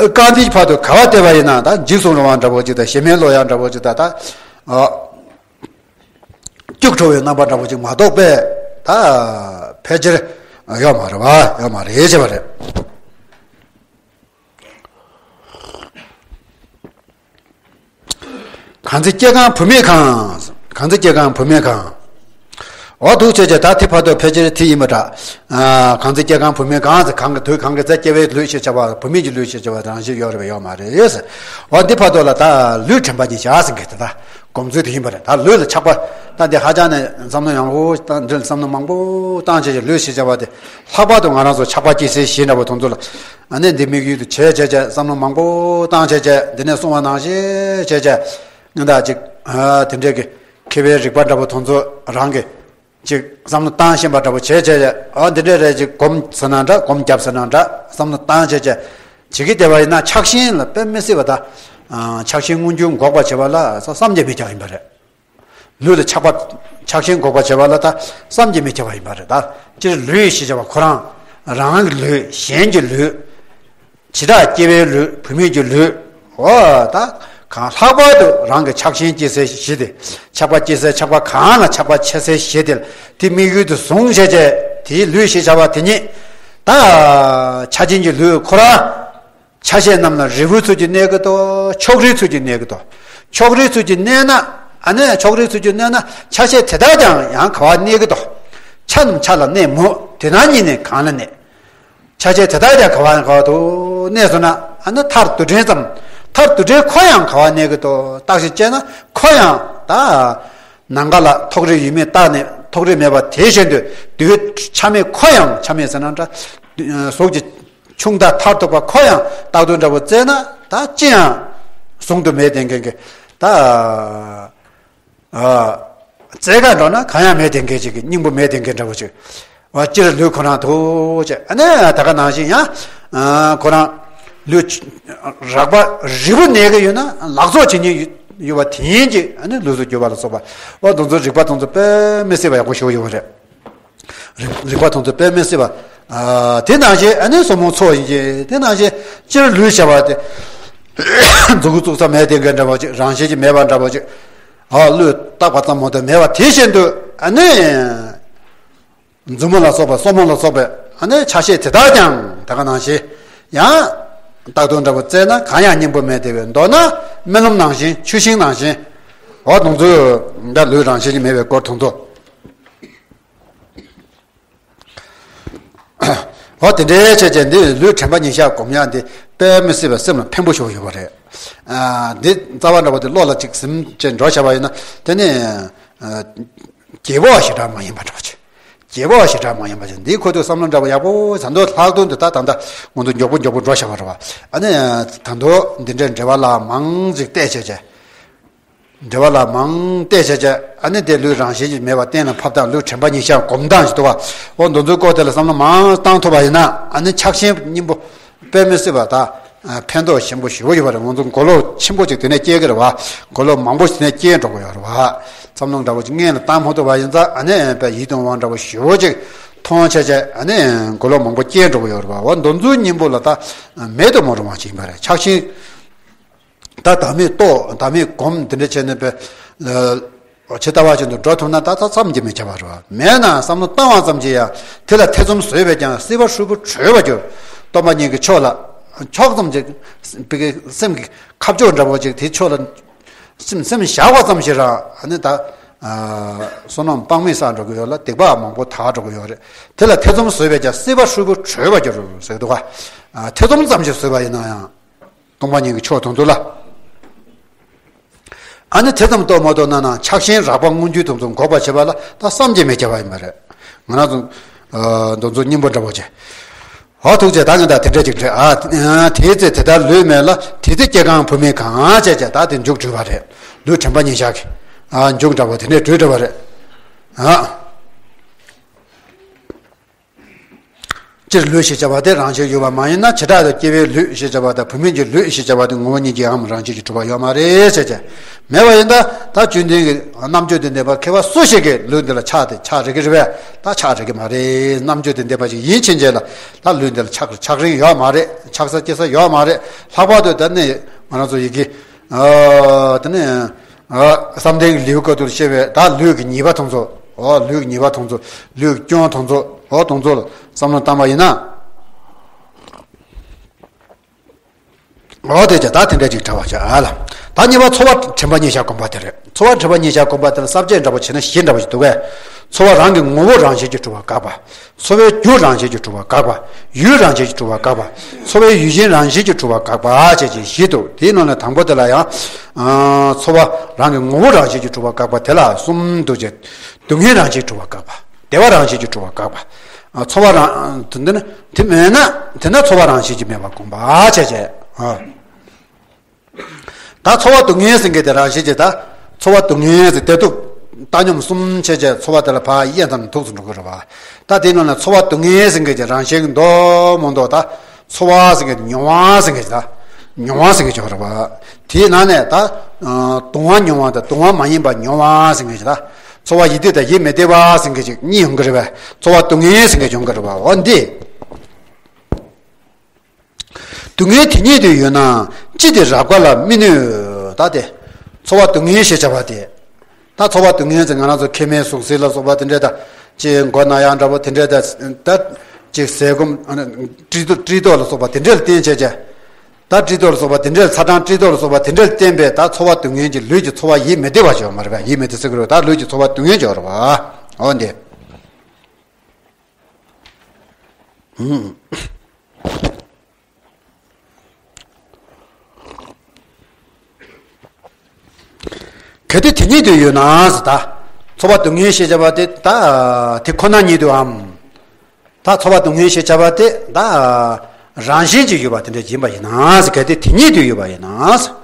རྐང་མཐིལ་བར་དུ་ག་བ་བལྟས་པ་ཡིན་ན་ད་འཇིགས་སུ་རུང་བ་འདྲ་བོ་ཅིག་དང་ཞེ་མེར་ལོག་ཡག་འདྲ་བོ་ཅིག་དང་ད། སྐྱུག་བྲོ་བའི་རྣམ་པ་འདྲ་བོ་ཅིག་མ་གཏོགས་པས་ད། ཕལ་ཆེར་ཡོད་མ་རེད་བ་ཡོད་མ་རེད་ཅེས་པ་རེད། གང་ཚེ་སྐྱེ་གང་བུད་མེད་གང་། གང་ཚེ་སྐྱེ་གང་བུད་མེད་གང་། འོ་འདུག་བྱས་བྱས་ད་དེ་བར་དུ་ཕལ་ཆེར་དེ་ཡིན་པ་འདྲ། གང་ཚེ་སྐྱེ་གང་བུད་མེད་གང་ཟེར་གང་གི་དུས་གང་གི་ཚེ་སྐྱེ་བའི་ལུས་ཞེས་བྱ་བ་བུད་མེད་ཀྱི་ལུས་ཞེས་བྱ་བ་རང་བཞིན་ཡོད་རེད་པས་ཡོད་མ་རེད། འོ་འདི་བར་དུ་ལ་ད་ལུས་དྲན་པ་ཉིད་བྱ་ཟེར་མཁན་དེ་ད། སྡོམ་ཚུལ་དེ་ཡིན་པ་རེད། ད་ལུས་ལ་ཆགས་པ། ད་འདི་ཧ་ཅང་ནས་བསམ་བློ་ཡང་པོ་བཏང་འདི་ལ་བསམ་བློ་མང་པོ་བཏང་བྱས་ཀྱི་ལུས་ཞེས་བྱ་བ་དེ་ལྷག་པར་དུ་ང་རང་ཚོ་ཆགས་པ་སྐྱེ་སའི་གཞི་འདྲ་བོ་དེ་ཚོ་ལ། ཨ་ནི་འདི་དམིགས་ཡུལ་དུ་བྱས་བྱས་བྱས་བསམ་བློ་མང་པོ་བཏང་བྱས་བྱས་འདི་ནས་གསུངས་པ་ནང་བཞིན་བྱས་བྱས་ང་ད་ཅིག་ཨ་དེ་འདྲས་ཀྱི་མཁས་པའི་རིག་པ་འདྲ་བོ་དེ་ཚོ་རང་གི་ཅིག་བསམ་བློ་བཏང་ཤེས་པ་འདྲ་བོ་བྱས་བྱས་བྱས། ཨ་འདི་འདྲས་རེད། ཅིག་སྒོམ་ཟེར་ན་འདྲ། སྒོམ་རྒྱབ་ཟེར་ན་འདྲ། བསམ་བློ་བཏང་བྱས་བྱས་བྱེད་ཀྱི་བསྡད་པ་ཡིན་ན་ཆགས་ཞེན་ལ་དཔེ་མི་སྲིད་པ། ད་ཨ་ཆགས་ཞེན་མངོན་གྱུར་འགོག་པར་བྱེད་པ་ལ་བསམ་གྱིས་མི་ཁྱབ་པ་ཡིན་པ་རེད། ལུས་ལ་ཆགས་པ་ཆགས་ཞེན་འགོག་པར་བྱེད་པ་ལ་ད་བསམ་གྱིས་མི་ཁྱབ་པ་ཡིན་པ་རེད། ད་སྤྱིར་ལུས་ཞེས་བྱ་བ་ཁོ་རང་རང་གི་ལུས། གཞན་གྱི་ལུས། བྱེ་བྲག་སྐྱེ་བོའི་ལུས། བུད་མེད་ཀྱི་ལུས། འོ་ད་གང་ལྷག་པར་དུ་རང་གི་ཆགས་ཞེན་སྐྱེ་སའི་གཞི་དེ། ཆགས་པ་སྐྱེ་སའི་ཆགས་པ་གང་ལ་ཆགས་པ་ཆགས་སའི་གཞི་དེ་ལ་དེ་དམིགས་ཡུལ་དུ་བཟུང་བྱས་བྱས་དེའི་ལུས་ཞེས་བྱ་བ་དེ་ཉིད་ད་ཆགས་ཞེན་གྱི་ལུས་ཁོ་རང་། ཆ་ཤས་རྣམས་ལ་རིལ་བུའི་ཚུལ་གྱིས་གནས་ཀྱི་འདུག། ཕྱོགས་རིས་ཚུལ་གྱིས་གནས་ཀྱི་འདུག། ཕྱོགས་རིས་ཚུལ་གྱིས་གནས་ན། ཨ་ནི་ཕྱོགས་རིས་ཚུལ་གྱིས་གནས་ན་ཆ་ཤས་དེ་དག་ཀྱང་ཡང་ག་བ་གནས་ཀྱི་འདུག། ཆ་རྣམས་ཆ་ལ་གནས་མོད་དེ་དག་ཉིད་ནི་གང་ལ་གནས། ཆ་ཤས་དེ་དག་ཀྱང་ག་བ་ག་བ་དུ་གནས་སོང་ན། ཨ་ནི་མཐར་རྡུལ་ཕྲན་ཙམ། མཐར་རྡུལ་ཕྲན་ཁོ་ཡང་ག་བ་གནས་ཀྱི་འདུག། བརྟགས་ཤིང་དཔྱད་ན་ཁོ་ཡང་ད་ནམ་མཁའ་ལ་ཐོགས་རེག་ཡོད་མེད་བརྟགས་ནས་ཐོགས་རེག་མེད་པ་དེ་བཞིན་དུ་རྡུལ་ཆ་མེད་ཁོ་ཡང་། ཆ་མེད་ཟེར་ན་འདྲ། གཟུགས་ཀྱི་ཆུང་མཐའ་མཐར་ཐུག་པ་ཁོ་ཡང་རྟག་ཏུ་འདྲ་བོ་བཙལ་ན་ད་ཅི་ཡང་ཟུང་དུ་མེད་དེ་འགན་གྱི་ད་བཙལ་ག་འགྲོ་ན་གང་ཡང་མེད་དེ་འགན་ཅིག་གི་སྙིང་པོ་མེད་དེ་འགན་འདྲ་བོ་ཅིག། བ་སྤྱིར་ལུས་ཁོ་རང་ཐུག་ཅེས། ཨ་ནི་ད་ག་ནང་བཞིན་ཡང་ཁོ་རང་ལུས་རགས་པ་རིལ་བུ་གནས་ཀྱི་ཡོད་ན་ལག་བཙོག་བྱེད་ཉེན་ཡོད་པ་དེ་ཡིན་གྱི། ཨ་ནི་ལུས་སུ་གྱུར་པ་ལ་སོགས་པ་འོ་དེ་ཚོ་རིག་པ་དེ་ཚོ་དཔེ་མི་སྲིད་པ་ཡག་པོ་ཞིག་ཡོད་པ་རེད། རིག་རིག་པ་དེ་ཚོ་དཔེ་མི་སྲིད་པ། ཨ་དེ་ནང་བཞིན་ཨ་ནི་སོར་མོ་ཚོགས་ཡིན་གྱི། དེ་ནང་བཞིན་སྤྱིར་ལུས་བྱ་བ་དེ་མཛུབ་གུ་བཙུགས་ས་མེད་དེ་འགའ་འདྲ་བ་ཅིག། རང་བཞིན་གྱིས་མེད་པ་འདྲ་བ་ཅིག། ཨ་ལུས་བཏགས་པ་ཙམ་མ་གཏོགས་མེད་པ་དེ་བཞིན་དུ། ཨ་ནི་མཛུབ་མོ་ལ་སོགས་པ་སོར་མོ་ལ་སོགས་པའི་ཨ་ནི་ཆ་ཤས་དེ་དག་ཀྱང་ད་ག་ནང་བཞིན་ཡང་རྟག་ཏུ་འདྲ་བོ་བཙལ་ན་གང་ཡང་སྙིང་པོ་མེད་དེ་བས། མདོར་ན་རྨི་ལམ་ནང་བཞིན་ཆུ་ཤིང་ནང་བཞིན། འོ་དེ་ཚོ་འདྲ་ལུས་རང་བཞིན་གྱིས་མེད་པའི་སྐོར་དེ་ཚོ། འོ་དེ་འདྲའི་བྱས་བྱས་འདི་ལུས་དྲན་པ་ཉིད་ཤར་སྒོམ་ཡག་འདི་དཔེ་མི་སྲིད་པའི་སེམས་ལ་ཕན་པོ་ཞིག་ཡོད་པ་རེད། ཨ་འདི་རྩ་བ་འདྲ་བོ་དེ་བློ་ལ་ཅིག་ཟིན་བྱས་འགྲོ་བྱ་བ་ཡིན་ན་དེ་ནི་ཨ་རྒྱས་པོ་བ་ཞེ་དྲག་མ་ཡིན་པ་འདྲ་བོ་ཅིག། རྒྱས་པོ་བ་ཞེ་དྲག་མ་ཡིན་པ་ཅིག། འདིའི་ཁོ་ཚོའི་བསམ་བློ་འདྲ་བོ་ཡག་པོ་ད་དུང་ལྷག་དོན་དུ་ད་ད་ད་ང་ཚོ་མགྱོགས་པོ་མགྱོགས་པོ་འགྲོ་བྱ་བ་རེད་བ། ཨ་ནི་ད་དུང་འདི་འདྲའི་འགྲེལ་པ་ལ་མང་ཅིག་བལྟས་བྱས་བྱས། འགྲེལ་པ་ལ་མང་བལྟས་བྱས་བྱས། ཨ་ནི་དེ་ལུས་རང་བཞིན་གྱིས་མེད་པ་གཏན་ལ་ཕབ་སྟངས། ལུས་དྲན་པ་ཉིད་ཤར་སྒོམ་སྟངས་ཞིག་འདུག་བ། འོ་འདི་ཚོའི་སྐོར་དེ་ལ་བསམ་བློ་མང་བཏང་ཐུབ་པ་ཡིན་ན། ཨ་ནི་ཆགས་ཞེན་སྙིང་པོ་དཔེ་མི་སྲིད་པ་དང་ཕན་ཐོགས་ཆེན་པོ་ཞེ་པོ་ཡོད་པ་རེད། ང་ཚོ་མགོ་ལོག་ཆེན་པོ་ཅིག་དེ་ནས་སྐྱེ་གི་རེད་བ། མགོ་ལོག་མང་པོ་ཞིག་དེ་ནས་སྐྱེ་འགྲོ་གི་ཡོད་རེད་བ། བསམ་བློ་འདྲ་བོ་ཅིག་སྔོན་ལ་བཏང་མ་ཐུབ་པ་ཡིན་ཙང་། ཨ་ནི་ཡིད་དུ་འོང་འདྲ་བོ་ཞེ་པོ་ཅིག་མཐོང་བྱས་བྱས། ཨ་ནི་མགོ་ལོག་མང་པོ་སྐྱེ་འགྲོ་གི་ཡོད་རེད་བ། འོ་འདི་ཚོའི་སྙིང་པོ་ལ་ད་མེད་དུ་མ་རུང་བ་ཅིག་ཡིན་པ་རེད། ཆགས་ཞེན། ད་བདག་མེད་རྟོགས། བདག་མེད་སྒོམ། འདི་འདྲ་བྱས་ནས་པའི་ཇི་ལྟ་བ་བཞིན་དུ་འགྲོ་ཐུབ་ན་ད་ད་བསམ་གྱིས་མི་ཁྱབ་པ་རེད་བ། མེད་ན་བསམ་བློ་བཏང་བ་ཙམ་གྱིས་ཡང་དེ་ལ་ཐེ་ཚོམ་ཟོས་པས་ཀྱང་། སྲིད་པ་ཧྲུལ་པོ་བྲོས་པར་འགྱུར། སྟོང་པ་ཉིད་ཀྱི་ཕྱོགས་ལ་ཕྱོགས་ཙམ་ཅིག་པའི་སེམས་ཀྱི་ཁ་ཕྱོགས་འདྲ་བོ་ཅིག་དེའི་ཕྱོགས་ལ་སེམས་སེམས་བཞག་པ་ཙམ་ཞིག་རང་ཨ་ནི་ད་བསོད་ནམས་དཔག་མེད་བསགས་འགྲོ་གི་ཡོད་ལ། སྡིག་པ་མང་པོ་དག་འགྲོ་གི་ཡོད་རེད། དེ་ལ་ཐེ་ཚོམ་ཟོས་པས་ཀྱང་། སྲིད་པ་ཧྲུལ་པོ་བྲོས་པར་འགྱུར་ཟེར་འདུག་ག། ཐེ་ཚོམ་ཙམ་ཞིག་ཟོས་པ་ཡིན་ན་ཡང་། སྟོང་པ་ཉིད་ཀྱི་ཕྱོགས་དེ་ཚོ་ལ། ཨ་ནི་དེ་ཙམ་རྟོགས་མ་རྟོགས་ན་ན་ཆགས་ཞེན་རགས་པ་མངོན་གྱུར་དེ་ཚོ་འགོག་པར་བྱེད་པ་ལ་ད་བསམ་གྱིས་མི་ཁྱབ་པ་ཡིན་པ་རེད། ང་རང་ཚོ་ཨ་དེ་ཚོ་སྙིང་པོ་འདྲ་བོ་བྱས། ཨོ་ཐུགས་རྗེ་ཆེ། ད་ངས་ད་དེ་འདྲ་ཅིག་བྲིས། ཨ་དེའི་ཚེ་དེ་ལྟར་ལུས་མེད་ལ། དེ་ཚེ་སྐྱེ་རྐང་བུད་མེད་གང་བྱས་བྱས། ད་དེ་མཇུག་བསྒྲིལ་བ་རེད། ལུས་དྲན་པ་ཉིད་ཤར་གྱི་ཨ་མཇུག་འདྲ་བོ་དེ་འདྲས་བྲིས་བྲིས་བ་རེད། ཨ། སྤྱིར་ལུས་ཞེས་བྱ་བ་དེ་རང་བཞིན་ཡོད་པ་མ་ཡིན་ན། བྱེ་བྲག་ཏུ་སྐྱེ་བོའི་ལུས་ཞེས་བྱ་བ་དང་བུད་མེད་ཀྱི་ལུས་ཞེས་བྱ་བ་དེ་ངོ་བོ་ཉིད་ཀྱིས་འམ་རང་བཞིན་གྱིས་གྲུབ་པ་ཡོད་མ་རེད་ཟེར་བྱས། མེད་པ་ཡིན་ད། ད་རྒྱུན་ལྡན་གྱི་རྣམ་དཔྱོད་དང་ལྡན་པ་མཁས་པ་སུ་ཞིག་གིས་ལུས་འདི་ལ་ཆགས་ཏེ་ཆགས་རིག་གི་རེད་པས། ད་ཆགས་རིག་གི་མ་རེད། རྣམ་དཔྱོད་དང་ལྡན་པ་ཞིག་ཡིན་ཕྱིན་ཆད་ལ་ད་ལུས་འདི་ལ་ཆགས་ཆགས་རིན་ཡོད་མ་རེད། ཆགས་ས་སྐྱེ་ས་ཡོད་མ་རེད། ལྷག་པར་དུ་ད་ནི་ང་རང་ཚོ་ཡི་གེ་ཨ་དེ་ནི། ཨ་བསམ་གཏན་གྱི་ལེའུ་སྐབས་དུ་བཤད་པའི་ད་ལུས་ཀྱི་ཉེས་པ་དེ་ཚོ། ཨོ་ལུས་ཀྱི་ཉེས་པ་དེ་ཚོ། ལུས་ཀྱི་སྐྱོན་དེ་ཚོ། ཨོ་དེ་ཚོ་ལ་བསམ་བློ་བཏང་བ་ཡིན་ན། ཨོ་དེ་ཅག་ད་དེ་འདྲ་ཅིག་གྲགས་པ་ཅག་ཨ་ལ། ད་གཉིས་པ་ཚོར་བ་དྲན་པ་ཉིད་ཤར་སྒོམ་པ་དེ་རེད། ཚོར་བ་དྲན་པ་ཉིད་ཤར་སྒོམ་པ་དེ་ལ་ས་བཅད་འདྲ་པོ་བྱས་ན་བཞི་འདྲ་པོ་ཞིག་འདུག་གས། ཚོར་བ་རང་གི་ངོ་བོ་རང་བཞིན་གྱིས་གྲུབ་པ་དགག་པ། ཚོར་བའི་རྒྱུ་རང་བཞིན་གྱིས་གྲུབ་པ་དགག་པ། ཡུལ་རང་བཞིན་གྱིས་གྲུབ་པ་དགག་པ། ཚོར་བའི་ཡུལ་ཅན་རང་བཞིན་གྱིས་གྲུབ་པ་དགག་པ་བཅས་ཀྱི་བཞི་འདུག་དེའི་ནང་ནས་དང་པོ་དེ་ལ་ཡང་། ཨ། ཚོར་བ་རང་གི་ངོ་བོ་རང་བཞིན་གྱིས་གྲུབ་པ་དགག་པ་དེ་ལ་གསུམ་འདུག་ཅེས། སྡུག་བསྔལ་རང་བཞིན་གྱིས་གྲུབ་པ་དགག་པ། བདེ་བ་རང་བཞིན་གྱིས་གྲུབ་པ་དགག་པ། ཨ། ཚོར་བ་རང་། དེ་འདི་ནི་དེ་མེད་ན། དེ་ན་ཚོར་བ་རང་བཞིན་གྱིས་མེད་པར་དགོངས་པ་བྱས་བྱས། ཨ། ད་ཚོར་བ་སྡུག་བསྔལ་ཟེར་མཁན་དེ་རང་བཞིན་གྱིས། ད་ཚོར་བ་སྡུག་བསྔལ་ཟེར་བདེ་སྡུག་བཏང་སྙོམས་གསུམ་བྱས་བྱས་ཚོར་བ་དེ་ལ་ཕར་དབྱེ་ཙམ་ཐུགས་སུ་འགྲོ་གི་རེད་བ། ད་དེའི་ནང་ནས་ཚོར་བ་སྡུག་བསྔལ་ཟེར་མཁན་གྱི་རང་བཞིན་གྱི་འདུག་མི་འདུག་ད་ཚོར་བ་ཟེར་མཁན་དེ་མྱོང་བ་ཟེར་མཁན་གྱི། ད་མྱོང་བ་ཟེར་མཁན་ཅིག་ཡོད་རེད་བ། དེའི་ནང་ནས་ད། ཨ། གདུང་བ་མྱོང་བ་དང་གདུང་བ་མ་ཡིན་པ་མྱོང་བ་ཟེར་མཁན་ཅིག། ད་ཚོར་བ་ཡིད་བདེ་དང་ཡིད་མི་བདེ་བ་ཟེར་མཁན་ཅིག་གཉིས་ཡོང་གི་རེད་བ། ཚོར་བ་སྡུག་བསྔལ་ཟེར་མཁན་ཅིག་ཡོང་གི་རེད་བ། འོ་འདི། སྡུག་བསྔལ་དེ་ཉིད་དུ་ཡོད་ན་ཅི་སྟེ་རགས་པ་ལ་མི་གནོད། ད་དེ་ཚོར་བ་སྡུག་བསྔལ་ཞེས་བྱ་བ་དེ། ད་ཚོར་བ་སྡུག་བསྔལ་ཟེར་ང་རང་ཚོ་མཁལ་མའི་ཟུག་གཟེར་ལ་སོགས་པ་དེ་འདྲས་དང་། ཅིག་མགོ་ན་ཡག་འདྲ་པོ་དེ་འདྲས་དང་། ད་ཅིག་ཟས་སྐོམ། ཨ་ནི་དཀྲིས་ལྟོགས། དཀྲིས་ལྟོགས་ལ་སོགས་པ་དེ་འདྲས་ལ་བརྟེན་བྱས་བྱས། ད་དཀྲིས་ལྟོགས་ལ་སོགས་པ་དེ་འདྲས། ཚ་གྲང་དཀྲིས་ལྟོགས་ལ་སོགས་པ་དེ་འདྲས་ལ་བརྟེན་པའི་ད་ཚོར་བ་སྡུག་བསྔལ་གྱི་ལུས་ཀྱི་ཚོར་བ་ཡིད་མི་བདེ་བ་ཅིག་ཡོད་མ་རེད་པས། ཡིད་མི་བདེ་ཟེར་གི་རེད། ད་ལུས་ཀྱི་ཚོར་བ་སྡུག་བསྔལ་ཅིག་ཡོད་རེད་པ། འོ་འདི། གལ་ཏེ་དེ་ཉིད་དུ་ཡོད་ན་ཟེར། ད་ཚོར་བ་སྡུག་བསྔལ་ཞེས་བྱ་བ་དེ། ད་དེ་ཁོ་ན་ཉིད་དུའམ། ད་ཚོར་བ་སྡུག་བསྔལ་ཞེས་བྱ་བ་དེ་ད་རང་བཞིན་གྱིས་ཡོད་པ་དེ་འདྲ་ཡིན་པ་ཡིན་ན་ཟེར། གལ་ཏེ་དེ་ཉིད་དུ་ཡོད་པ་ཡིན་ན་ཟེར།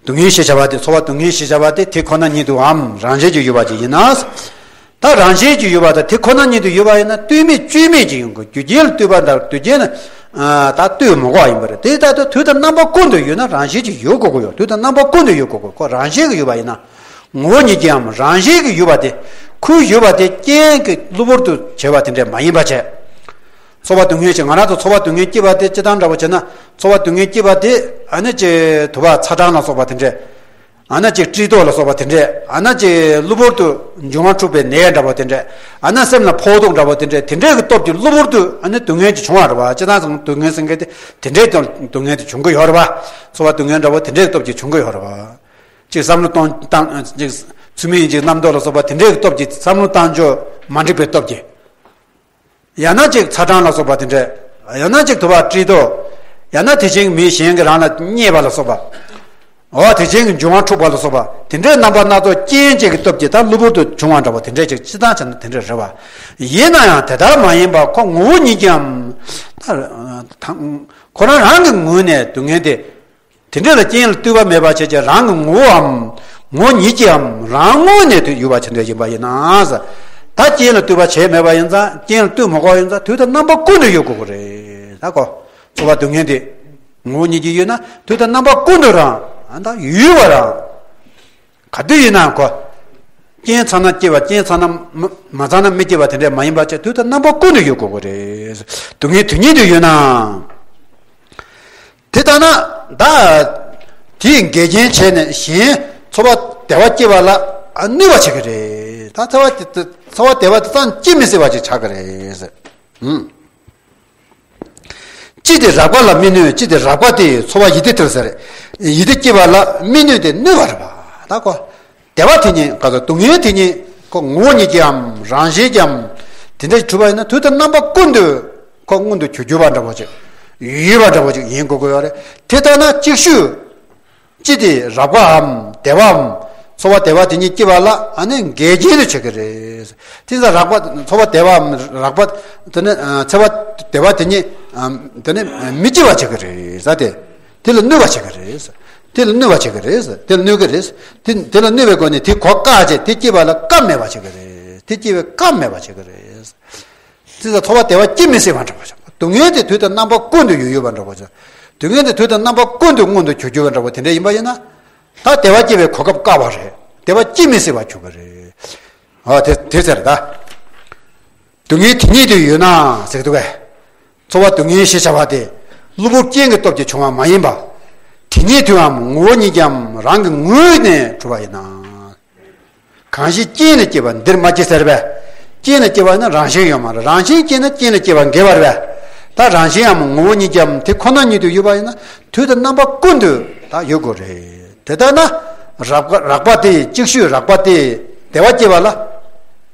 སྡུག་བསྔལ་ཞེས་བྱ་བ་དེ། ཚོར་བ་སྡུག་བསྔལ་ཞེས་བྱ་བ་དེ་དེ་ཁོ་ན་ཉིད་དུའམ་རང་བཞིན་གྱིས་ཡོད་པ་ཅིག་ཡིན་ན། ད་རང་བཞིན་གྱིས་ཡོད་པ་དང་དེ་ཁོ་ན་ཉིད་དུ་ཡོད་པ་ཡིན་ན། ལྟོས་མེད་བཅོས་མེད་ཅིག་ཡོང་དགོས། རྒྱུ་རྐྱེན་ལ་ལྟོས་པ་དང་རྒྱུ་རྐྱེན་ལ། ཨ། ད་ལྟོས་མི་དགོས་པ་ཡིན་པ་རེད། དེ་ལྟར་དུ་དུས་དང་རྣམ་པ་ཀུན་ཏུ་ཡོད་ན་རང་བཞིན་གྱིས་ཡོད་དགོས་ཀྱི་ཡོད། དུས་དང་རྣམ་པ་ཀུན་ཏུ་ཡོད་དགོས་ཀྱི། ཁོ་རང་བཞིན་གྱིས་ཡོད་པ་ཡིན་ན། ངོ་བོ་ཉིད་ཀྱིས་ཡང་རང་བཞིན་གྱིས་ཡོད་པ་དེ། ཁོའི་ཡོད་པ་དེ་རྐྱེན་གྱིས་གློ་བུར་དུ་བྱས་པ་དེ་འདྲ་མ་ཡིན་པ་བྱས། ཚོར་བ་སྡུག་བསྔལ་ཞིག་ང་རང་ཚོ་ཚོར་བ་སྡུག་བསྔལ་སྐྱེས་པ་དེ་སྤྱིར་བཏང་འདྲ་པོ་བྱས་ན། ཚོར་བ་སྡུག་བསྔལ་སྐྱེས་པ་དེ་ཨ་ནི་ཅིག་དུ་བ་ཚ་གྲང་ལ་སོགས་པ་དེ་འདྲས། ཨ་ནི་ཅིག་དཀྲིས་ལྟོགས་ལ་སོགས་པ་དེ་འདྲས། ཨ་ནི་ཅིག་གློ་བུར་དུ་འབྱུང་བ་འཁྲུགས་པའི་ནད་འདྲ་པོ་དེ་འདྲས། ཨ་ནི་སེམས་ལ་ཕོག་ཐུག་འདྲ་པོ་དེ་འདྲས། དེ་འདྲས་ཀྱི་སྟོབས་ཀྱིས་གློ་བུར་དུ་ཨ་ནི་སྡུག་བསྔལ་ཅིག་བྱུང་བ་རེད་པ། སྤྱིར་བཏང་སྡུག་བསྔལ་ཟེར་མཁན་དེ་དེ་འདྲས་སྡུག་བསྔལ་དེ་བྱུང་གི་ཡོད་རེད་པ། ཚོར་བ་སྡུག་བསྔལ་འདྲ་པོ་དེ་འདྲས་ཀྱི་སྟོབས་ཀྱིས་བྱུང་གི་ཡོད་རེད་པ། ཅིག་བསམ་བློ་གཏོང་བཏང་། ཅིག་ཚུལ་མིན་ཡིན་གཅིག་རྣམ་རྟོག་ལ་སོགས་པ་དེ་འདྲའི་སྟོབས་ཀྱིས་བསམ་བློ་བཏང་ཕྱོགས་མ་འགྲིག་པའི་སྟོབས་ཀྱིས། ཡང་ན་ཅིག་ཚ་གྲང་ལ་སོགས་པ་དེ་འདྲས། ཡང་ན་ཅིག་དུ་བ་དཀྲིས་ལྟོགས། ཡང་ན་དེ་བཞིན་མི་གཞན་གྱིས་རང་ལ་བརྙས་པ་ལ་སོགས་པ། འོ་དེ་བཞིན་གྱི་འབྱུང་བ་འཁྲུགས་པ་ལ་སོགས་པ་དེ་འདྲའི་རྣམ་པ་སྣ་ཚོགས་རྐྱེན་བཅས་ཀྱི་སྟོབས་ཀྱིས་ད་གློ་བུར་དུ་བྱུང་བ་འདྲ་པོ་དེ་འདྲས་ཅིག་སྤྱིར་བཏང་བྱས་ན་དེ་འདྲས་རེད་པ། ཡིན་ན་ཡང་དེ་ལྟར་མ་ཡིན་པ་ཁོ་ངོ་བོ་ཉིད་ཀྱིས་ཡང་། ད་ཁོ་རང་རང་གི་ངོས་ནས་སྡུག་བསྔལ་དེ། དེ་འདྲ་ལ་རྐྱེན་ལ་ལྟོས་པ་མེད་པ་བྱས་ཀྱང་རང་གི་ངོ་བོའམ་ངོ་བོ་ཉིད་ཀྱིས་ཡང་རང་ངོས་ནས་དུ་ཡོད་པ་ཆ་འདྲ་ཡིན་པ་ཡིན་ན། ད་རྐྱེན་ལ་ལྟོས་པ་བྱས་མེད་པ་ཡིན་ཙང་། རྐྱེན་ལ་ལྟོས་མ་དགོས་ཡིན་ཙང་དུས་དང་རྣམ་པ་ཀུན་ཏུ་ཡོད་དགོས་ཀྱི་རེད། ད་ཁོ་ཚོར་བ་སྡུག་བསྔལ་དེ་ངོ་བོ་ཉིད་ཀྱིས་ཡོད་ན་དུས་དང་རྣམ་པ་ཀུན་ཏུ་རང་ད་ཡོད་པ་རང་། ག་དུས་ཡིན་ནའང་ཁོ། རྐྱེན་ཚང་ན་སྐྱེ་བ། རྐྱེན་ཚང་ན་མ་མ་ཚང་ན་མི་སྐྱེ་བ་དེ་འདྲ་མ་ཡིན་པ་བྱས་དུས་དང་རྣམ་པ་ཀུན་ཏུ་ཡོད་དགོས་ཀྱི་རེད། སྡུག་བསྔལ་དེ་ཉིད་དུ་ཡོད་ན། དེ་ལྟ་ན་ད་དེས་འགལ་རྐྱེན་བྱས་ནས་གཞན་ཚོར་བ་བདེ་བ་སྐྱེ་བ་ལ་གནོད་པ་བྱེད་ཀྱི་རེད། ད་ཚོར་བ་དེ་ཚོར་བ་བདེ་བ་དེ་ཙམ་སྐྱེ་མི་སྲིད་པ་ཅིག་ཆགས་ཀྱི་རེད། ཧུམ། ཅི་སྟེ་རགས་པ་ལ་མི་གནོད། ཅི་སྟེ་རགས་པ་སྟེ་ཚོར་བ་ཡིད་བདེ་དེར་ཟེར། ཡིད་བདེ་སྐྱེ་བ་ལ་མི་གནོད་དེ་གནོད་པ་རེད་པ། ད་ཁོ། བདེ་བ་དེ་ཉིད་ག་ཚོད་སྡུག་བསྔལ་དེ་ཉིད་ཁོ་ངོ་བོ་ཉིད་ཀྱིས་ཡང་རང་བཞིན་གྱིས་ཡང་དེ་འདྲ་གྲུབ་པ་ཡིན་ན་དུས་དང་རྣམ་པ་ཀུན་ཏུ་ཁོ་མངོན་དུ་གྱུར་གྱུར་པ་འདྲ་པོ་ཅིག་ཡོད་པ་འདྲ་པོ་ཅིག་ཡིན་དགོས་ཀྱི་ཡོད་རེད། དེ་ལྟ་ན་ཅིག་ཤོས་ཅི་སྟེ་རགས་པའམ་བདེ་བའམ་ཚོར་བ་བདེ་བ་དེ་ཉིད་སྐྱེ་བ་ལ་ཨ་ནི་འགལ་རྐྱེན་དུ་བྱེད་ཀྱི་རེད། དེ་ཚོ་རགས་པ་ཚོར་བ་བདེ་བའམ་རགས་པ་དེ་ནི་ཚོར་བ་བདེ་བ་དེ་ཉིད་དེ་ནི་མི་སྐྱེ་བ་བྱེད་ཀྱི་རེད་ཟེར་ཏེ། དེ་ལ་གནོད་པ་བྱེད་ཀྱི་རེད། དེ་ལ་གནོད་པ་བྱེད་ཀྱི་རེད། དེ་ལ་གནོད་ཀྱི་རེད། དེ་དེ་ལ་གནོད་པའི་སྒོ་ནས་དེ་གོ་བཀག་བྱས་དེ་སྐྱེས་པ་ལ་སྐབས་མེད་པ་བྱེད་ཀྱི་རེད། དེ་སྐྱེས་པའི་སྐབས་མེད་པ་བྱེད་ཀྱི་རེད། དེ་ལ་ཚོར་བ་བདེ་བ་སྐྱེ་མི་སྲིད་པ་འདྲ་པོ་བྱུང་། སྡུག་བསྔལ་དེ་དུས་དང་རྣམ་པ་ཀུན་ཏུ་ཡོད་ཡོད་པ་འདྲ་པོ་བྱུང་། སྡུག་བསྔལ་དེ་དུས་དང་རྣམ་པ་ཀུན་ཏུ་མངོན་དུ་གྱུར་གྱུར་པ་འདྲ་པོ་དེ་འདྲ་ཡིན་པ་ཡིན་ན། ད་བདེ་བ་སྐྱེ་བའི་གོ་སྐབས་བཀག་པ་རེད། བདེ་བ་སྐྱེ་མི་སྲིད་པ་གྱུར་པ་རེད། ཨ་དེ་དེ་ཟེར་ད། སྡུག་བསྔལ་དེ་ཉིད་དུ་ཡོད་ན་ཟེར་འདུག་གས། ཚོར་བ་སྡུག་བསྔལ་ཞེས་བྱ་བ་དེ་གློ་བུར་རྐྱེན་གྱི་སྟོབས་ཀྱིས་བྱུང་བ་མ་ཡིན་པ། དེ་ཉིད་དུའམ་ངོ་བོ་ཉིད་ཀྱིའམ་རང་གི་ངོས་ནས་གྲུབ་པ་ཡིན་ན། གང་ཞིག་རྐྱེན་ལས་སྐྱེས་པ་འདིར་མ་སྐྱེས་ཟེར་བས། རྐྱེན་ལས་སྐྱེས་པ་ནི་རང་བཞིན་ཡོད་མ་རེད། རང་བཞིན་སྐྱེས་ན་རྐྱེན་ལས་སྐྱེས་པ་འགལ་བ་རེད་བས། ད་རང་བཞིན་ཡང་ངོ་བོ་ཉིད་ཀྱིའམ་དེ་ཁོ་ན་ཉིད་དུ་ཡོད་པ་ཡིན་ན་དུས་དང་རྣམ་པ་ཀུན་ཏུ་ད་ཡོད་དགོས་རེད། དེ་ལྟར་ན་རགས་པ་རགས་པ་སྟེ་ཅིག་ཤོས་རགས་པ་སྟེ་བདེ་བ་སྐྱེ་བ་ལ།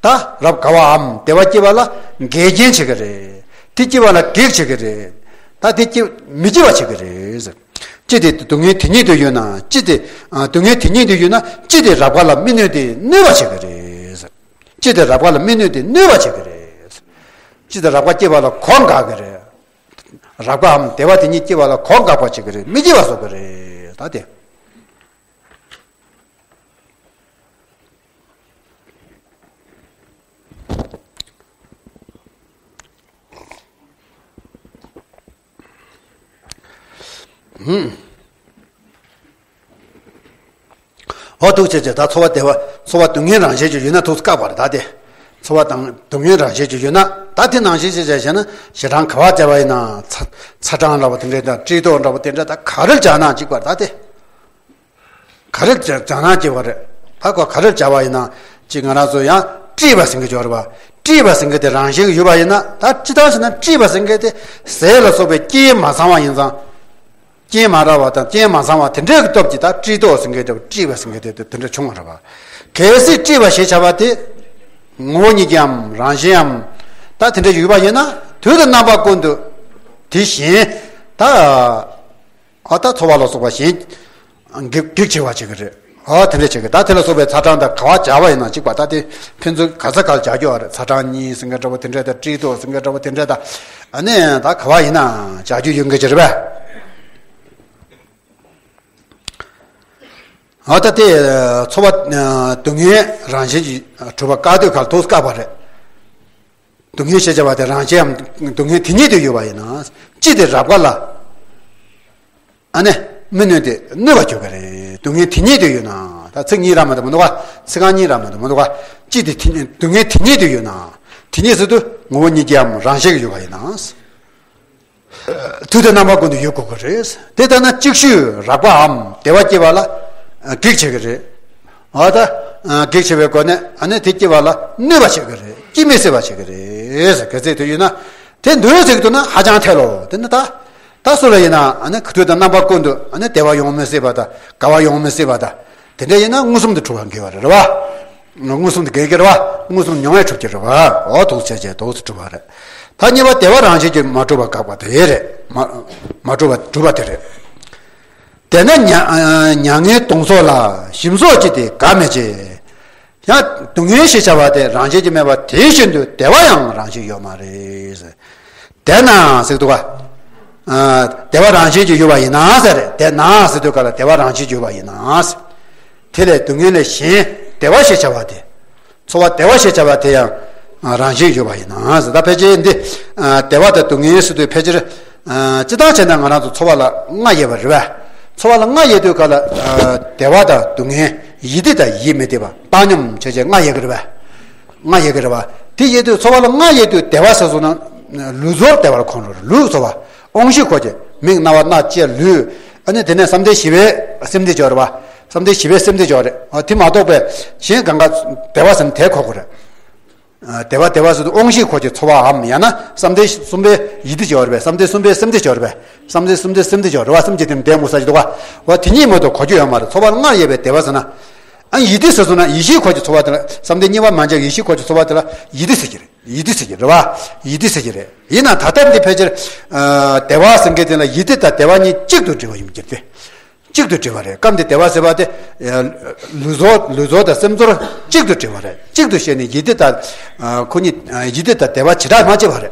ད་རབ་དགའ་བའམ་བདེ་བ་སྐྱེ་བ་ལ་འགལ་རྐྱེན་བྱེད་ཀྱི་རེད། དེ་སྐྱེ་བ་ལ་གེགས་བྱེད་ཀྱི་རེད། ད་དེ་སྐྱེ་མི་སྐྱེ་བ་བྱེད་ཀྱི་རེད། ཅི་སྟེ་སྡུག་བསྔལ་དེ་ཉིད་དུ་ཡོད་ན་ཅི་སྟེ། སྡུག་བསྔལ་དེ་ཉིད་དུ་ཡོད་ན་ཅི་སྟེ་རབ་དགའ་ལ་མི་གནོད་དེ་གནོད་པ་བྱེད་ཀྱི་རེད། ཅི་སྟེ་རབ་དགའ་ལ་མི་གནོད་དེ་གནོད་པ་བྱེད་ཀྱི་རེད། ཅི་སྟེ་རབ་དགའ་སྐྱེ་བ་ལ་གོ་འགག་གི་རེད། རབ་དགའམ་བདེ་བ་དེ་ཉིད་སྐྱེ་བ་ལ་གོ་འགག་པ་བྱེད་ཀྱི་རེད། མི་སྐྱེ་བ་བཟོ་གི་རེད། ད་དེ། འོ་འདུག་བྱས་བྱས་ད་ཚོར་བ་བདེ་བ་ཚོར་བ་སྡུག་བསྔལ་རང་བཞིན་གྱིས་ཡོད་ན་ཐུགས་བཀག་པ་རེད། ད་དེ་ཚོར་བ་དང་སྡུག་བསྔལ་རང་བཞིན་གྱིས་ཡོད་ན། ད་དེ་ནང་བཞིན་བྱས་བྱས་བྱས་ན་ཞེ་སྡང་ག་བ་བྱས་པ་ཡིན་ན་ཚ་ཚ་གྲང་འདྲ་བོ་དེ་འདྲས་དང་སྐྲག་སྡུག་འདྲ་བོ་དེ་འདྲས་ད་ག་རེ་བྱས་ན་གཅིག་པ་རེད། ད་དེ་ག་རེ་བྱས་བྱས་ན་གཅིག་པ་རེད། ད་ཁོ་ག་རེ་བྱས་པ་ཡིན་ན་གཅིག་ང་རང་ཚོ་ཡང་སྐྲག་པ་ཟེར་མཁན་ཅིག་ཡོད་རེད་པ། སྐྲག་པ་ཟེར་མཁན་དེ་རང་བཞིན་གྱིས་ཡོད་པ་ཡིན་ན། ད་སྤྱིར་བཏང་བྱས་ན་སྐྲག་པ་ཟེར་མཁན་དེ་ཟས་ལ་སོགས་པའི་རྐྱེན་མ་ཚང་བ་ཡིན་ཙང་། རྐྱེན་མ་རག་པ་དང་རྐྱེན་མ་ཚང་བ་དེ་འདྲའི་སྟོབས་ཀྱིས་ད་སྐྲག་སྡུག་ཟེར་མཁན་དེ་སྐྲག་པ་ཟེར་མཁན་དེ་དེ་འདྲ་བྱུང་བ་རེད་པ། གལ་སྲིད་སྐྲག་པ་ཞེས་བྱ་བ་དེ་ངོ་བོ་ཉིད་ཀྱིས་འམ་རང་བཞིན་འམ་ད་དེ་འདྲ་ཡོད་པ་ཡིན་ན། དུས་དང་རྣམ་པ་ཀུན་ཏུ་དེ་གཞན་ད་ཨ་ད་ཚོར་བ་ལ་སོགས་པ་གཞན་གེགས་གེགས་བྱེད་པ་བྱེད་ཀྱི་རེད། ཨ་དེ་འདྲ་བྱེད་ཀྱི། ད་དེ་ལ་སོགས་པའི་ཚ་གྲང་དང་ག་བ་བྱས་པ་ཡིན་ན་གཅིག་པ། ད་དེ་ཕན་ཚུན་ག་ས་ག་ལ་བྱ་རྒྱུ་ཡོད་རེད། ཚ་གྲང་གཉིས་ཟེར་མཁན་འདྲ་བོ་དེ་འདྲ་དང་སྐྲག་སྡུག་ཟེར་མཁན་འདྲ་བོ་དེ་འདྲ་དང་། ཨ་ནི་ད་ག་བ་ཡིན་ན་བྱ་རྒྱུ་ཡོད་མཁན་ཅིག་རེད་པས། འོ་ད་དེ་ཚོར་བ་སྡུག་བསྔལ་རང་བཞིན་གྱིས་གྲུབ་པ་བཀག་དུས་ག་ལ་ཐུགས་བཀག་པ་རེད། སྡུག་བསྔལ་ཞེས་བྱ་བ་དེ་རང་བཞིན་འམ་སྡུག་བསྔལ་དེ་ཉིད་དུ་ཡོད་པ་ཡིན་ན། ཅི་སྟེ་རབ་དགའ་ལ་ཨ་ནི་མི་གནོད་དེ་གནོད་པར་འགྱུར་གྱི་རེད། སྡུག་བསྔལ་དེ་ཉིད་དུ་ཡོད་ན། ད་ཚིག་གཉིས་རང་མ་གཏོགས་མི་འདུག་ག་ཚིག་རྐང་གཉིས་རང་མ་གཏོགས་མི་འདུག་ག་ཅི་སྟེ་དེ་ཉིད་སྡུག་བསྔལ་དེ་ཉིད་དུ་ཡོད་ན། དེ་ཉིད་ཟེར་དུས་ངོ་བོ་ཉིད་ཀྱིས་འམ་རང་བཞིན་གྱིས་ཡོད་པ་ཡིན་ན། དུས་དང་རྣམ་པ་ཀུན་ཏུ་ཡོད་དགོས་ཀྱི་རེད། དེ་ལྟར་ན་ཅིག་ཤོས་རགས་པའམ་བདེ་བ་སྐྱེ་བ་ལ་གེགས་བྱེད་ཀྱི་རེད། འོ་ད་གེགས་བྱེད་པའི་སྒོ་ནས་ཨ་ནི་དེ་སྐྱེ་བ་ལ་གནོད་པ་བྱེད་ཀྱི་རེད། སྐྱེ་མི་སྲིད་པ་བྱེད་ཀྱི་རེད། གལ་སྲིད་དེ་ཡོད་ན་དེ་འདོད་ཟེར་གྱི་འདུག་ན་ཧ་ཅང་ཐལ་ལོ། དེ་ནི་ད་ད་སུ་ལ་ཡིན་ན་ཨ་ནི་དུས་དང་རྣམ་པ་ཀུན་ཏུ་ཨ་ནི་བདེ་བ་ཡོང་མི་སྲིད་པ་དང་དགའ་བ་ཡོང་མི་སྲིད་པ་དང་། དེ་འདྲ་ཡིན་ན་མངོན་སུམ་དུ་གྲུབ་པ་འགལ་བ་རེད་བ། མངོན་སུམ་དུ་འགལ་གྱི་རེད་བ། མངོན་སུམ་མྱོང་བས་གྲུབ་ཀྱི་རེད་བ། འོ་འདུག་བྱས་བྱས་འདུག་སེ་གྲུབ་པ་རེད། ད་གཉིས་པ་བདེ་བ་རང་བཞིན་གྱིས་མ་གྲུབ་པ་དགག་པ་དེ་རེད། མ་མ་གྲུབ་པ་གྲུབ་པ་དེ་རེད། དེས་ན་མྱ་མྱ་ངན་གདུང་སོགས་ལ་ཞིམ་སོགས་ཅི་སྟེ་དགའ་མི་བྱེད། ཡང་སྡུག་བསྔལ་ཞེས་བྱ་བ་དེ་རང་བཞིན་གྱིས་མེད་པ་དེ་བཞིན་དུ་བདེ་བ་ཡང་རང་བཞིན་ཡོད་མ་རེད། དེས་ན་ཟེར་འདུག་ག་ཨ། བདེ་བ་རང་བཞིན་གྱིས་ཡོད་པ་ཡིན་ན་ཟེར། དེས་ན་ཟེར་དུས་ག་ལ་བདེ་བ་རང་བཞིན་གྱིས་ཡོད་པ་ཡིན་ན་ཟེར། དེ་ལས་སྡུག་བསྔལ་ལས་གཞན་བདེ་བ་ཞེས་བྱ་བ་དེ། ཚོར་བ་བདེ་བ་ཞེས་བྱ་བ་དེ་ཡང་རང་བཞིན་ཡོད་པ་ཡིན་ན་ཟེར། ད་ཕལ་ཆེར་འདི་བདེ་བ་དང་སྡུག་བསྔལ་ཟེར་དུས་ཕལ་ཆེར་སྤྱིར་བཏང་བྱས་ན་ང་རང་ཚོ་ཚོར་བ་ལ་ལྔ་དབྱེ་བ་རེད་པས། ཚོར་བ་ལ་ལྔ་དབྱེ་དུས་ག་ལ་བདེ་བ་དང་སྡུག་བསྔལ་ཡིད་བདེ་དང་ཡིད་མི་བདེ་བ་བཏང་སྙོམས་བྱས་བྱས་ལྔ་དབྱེ་གི་རེད་པས། ལྔ་དབྱེ་གི་རེད་པ། དེ་དབྱེ་དུས་ཚོར་བ་ལ་ལྔ་དབྱེ་དུས་བདེ་བ་ཟེར་སོང་ན་ལུས་ཚོར་བདེ་བར་གོ་འགྲོ་རེད། ལུས་ཚོར་བ། དབང་ཤེས་འཁོར་གྱི་མིག་རྣ་བ་སྣ་ལྕེ་ལུས། ཨ་ནི་དེ་ནས་བསམ་གཏན་བཞི་པའི་སེམས་བདེ་འཇོག་རེད་པ། བསམ་གཏན་བཞི་པའི་སེམས་བདེ་འཇོག་རེད། ཨ་དེ་མ་གཏོགས་པའི་གཞན་གང་ག་བདེ་བ་ཟེར་ན་དེ་གོ་དགོས་རེད། ཨ་བདེ་བ་བདེ་བ་ཟེར་དུས་དབང་ཤེས་འཁོར་གྱི་ཚོར་བའམ་ཡང་ན་བསམ་གཏན་གསུམ་པའི་ཡིད་བདེ་འཇོག་རེད་པས། བསམ་གཏན་གསུམ་པའི་སེམས་བདེ་འཇོག་རེད་པས། བསམ་གཏན་གསུམ་པའི་སེམས་བདེ་འཇོག་རེད་པ། སེམས་ཀྱི་དེ་ནི་བདེ་མོ་ས་ཅིག་འདུག་ག་བ་དེ་གཉིས་མ་གཏོགས་གོ་རྒྱུ་ཡོད་མ་རེད། ཚོར་བ་ལ་ལྔ་དབྱེ་བའི་བདེ་བ་ཟེར་ན། ཨ་ཡིད་བདེ་ཟེར་སོང་ན་ཡིད་ཤེས་འཁོར་གྱི་ཚོར་བ་དེ་ལ། བསམ་གཏན་གཉིས་པ་མ་འཇགས་ཡིད་ཤེས་འཁོར་གྱི་ཚོར་བ་དེ་ལ་ཡིད་བདེ་ཟེར་གྱི་རེད། ཡིད་བདེ་ཟེར་གྱི་རེད་པ། ཡིད་བདེ་ཟེར་གྱི་རེད། ཡིན་ན་ད་ལྟ་འདི་ཕལ་ཆེར་ཨ་བདེ་བ་ཟེར་མཁན་དེ་ལ་ཡིད་བདེ་དང་བདེ་བ་གཉིས་གཅིག་ཏུ་འདྲེས་པ་ཡིན་གྱི་རེད། གཅིག་ཏུ་འདྲེས་པ་རེད། སྐབས་འདི་བདེ་བ་ཟེར་བ་དེ་ཨ་ལུས་ཚོར་ལུས་ཚོར་དང་སེམས་ཚོར་གཅིག་ཏུ་འདྲེས་པ་རེད། གཅིག་ཏུ་བཤད་ནས་ཡིད་བདེ་དང་ཨ་ཁོ་གཉིས་ཨ་ཡིད་བདེ་དང་བདེ་བ་བྱེ་བྲག་མ་ཕྱེ་བ་རེད།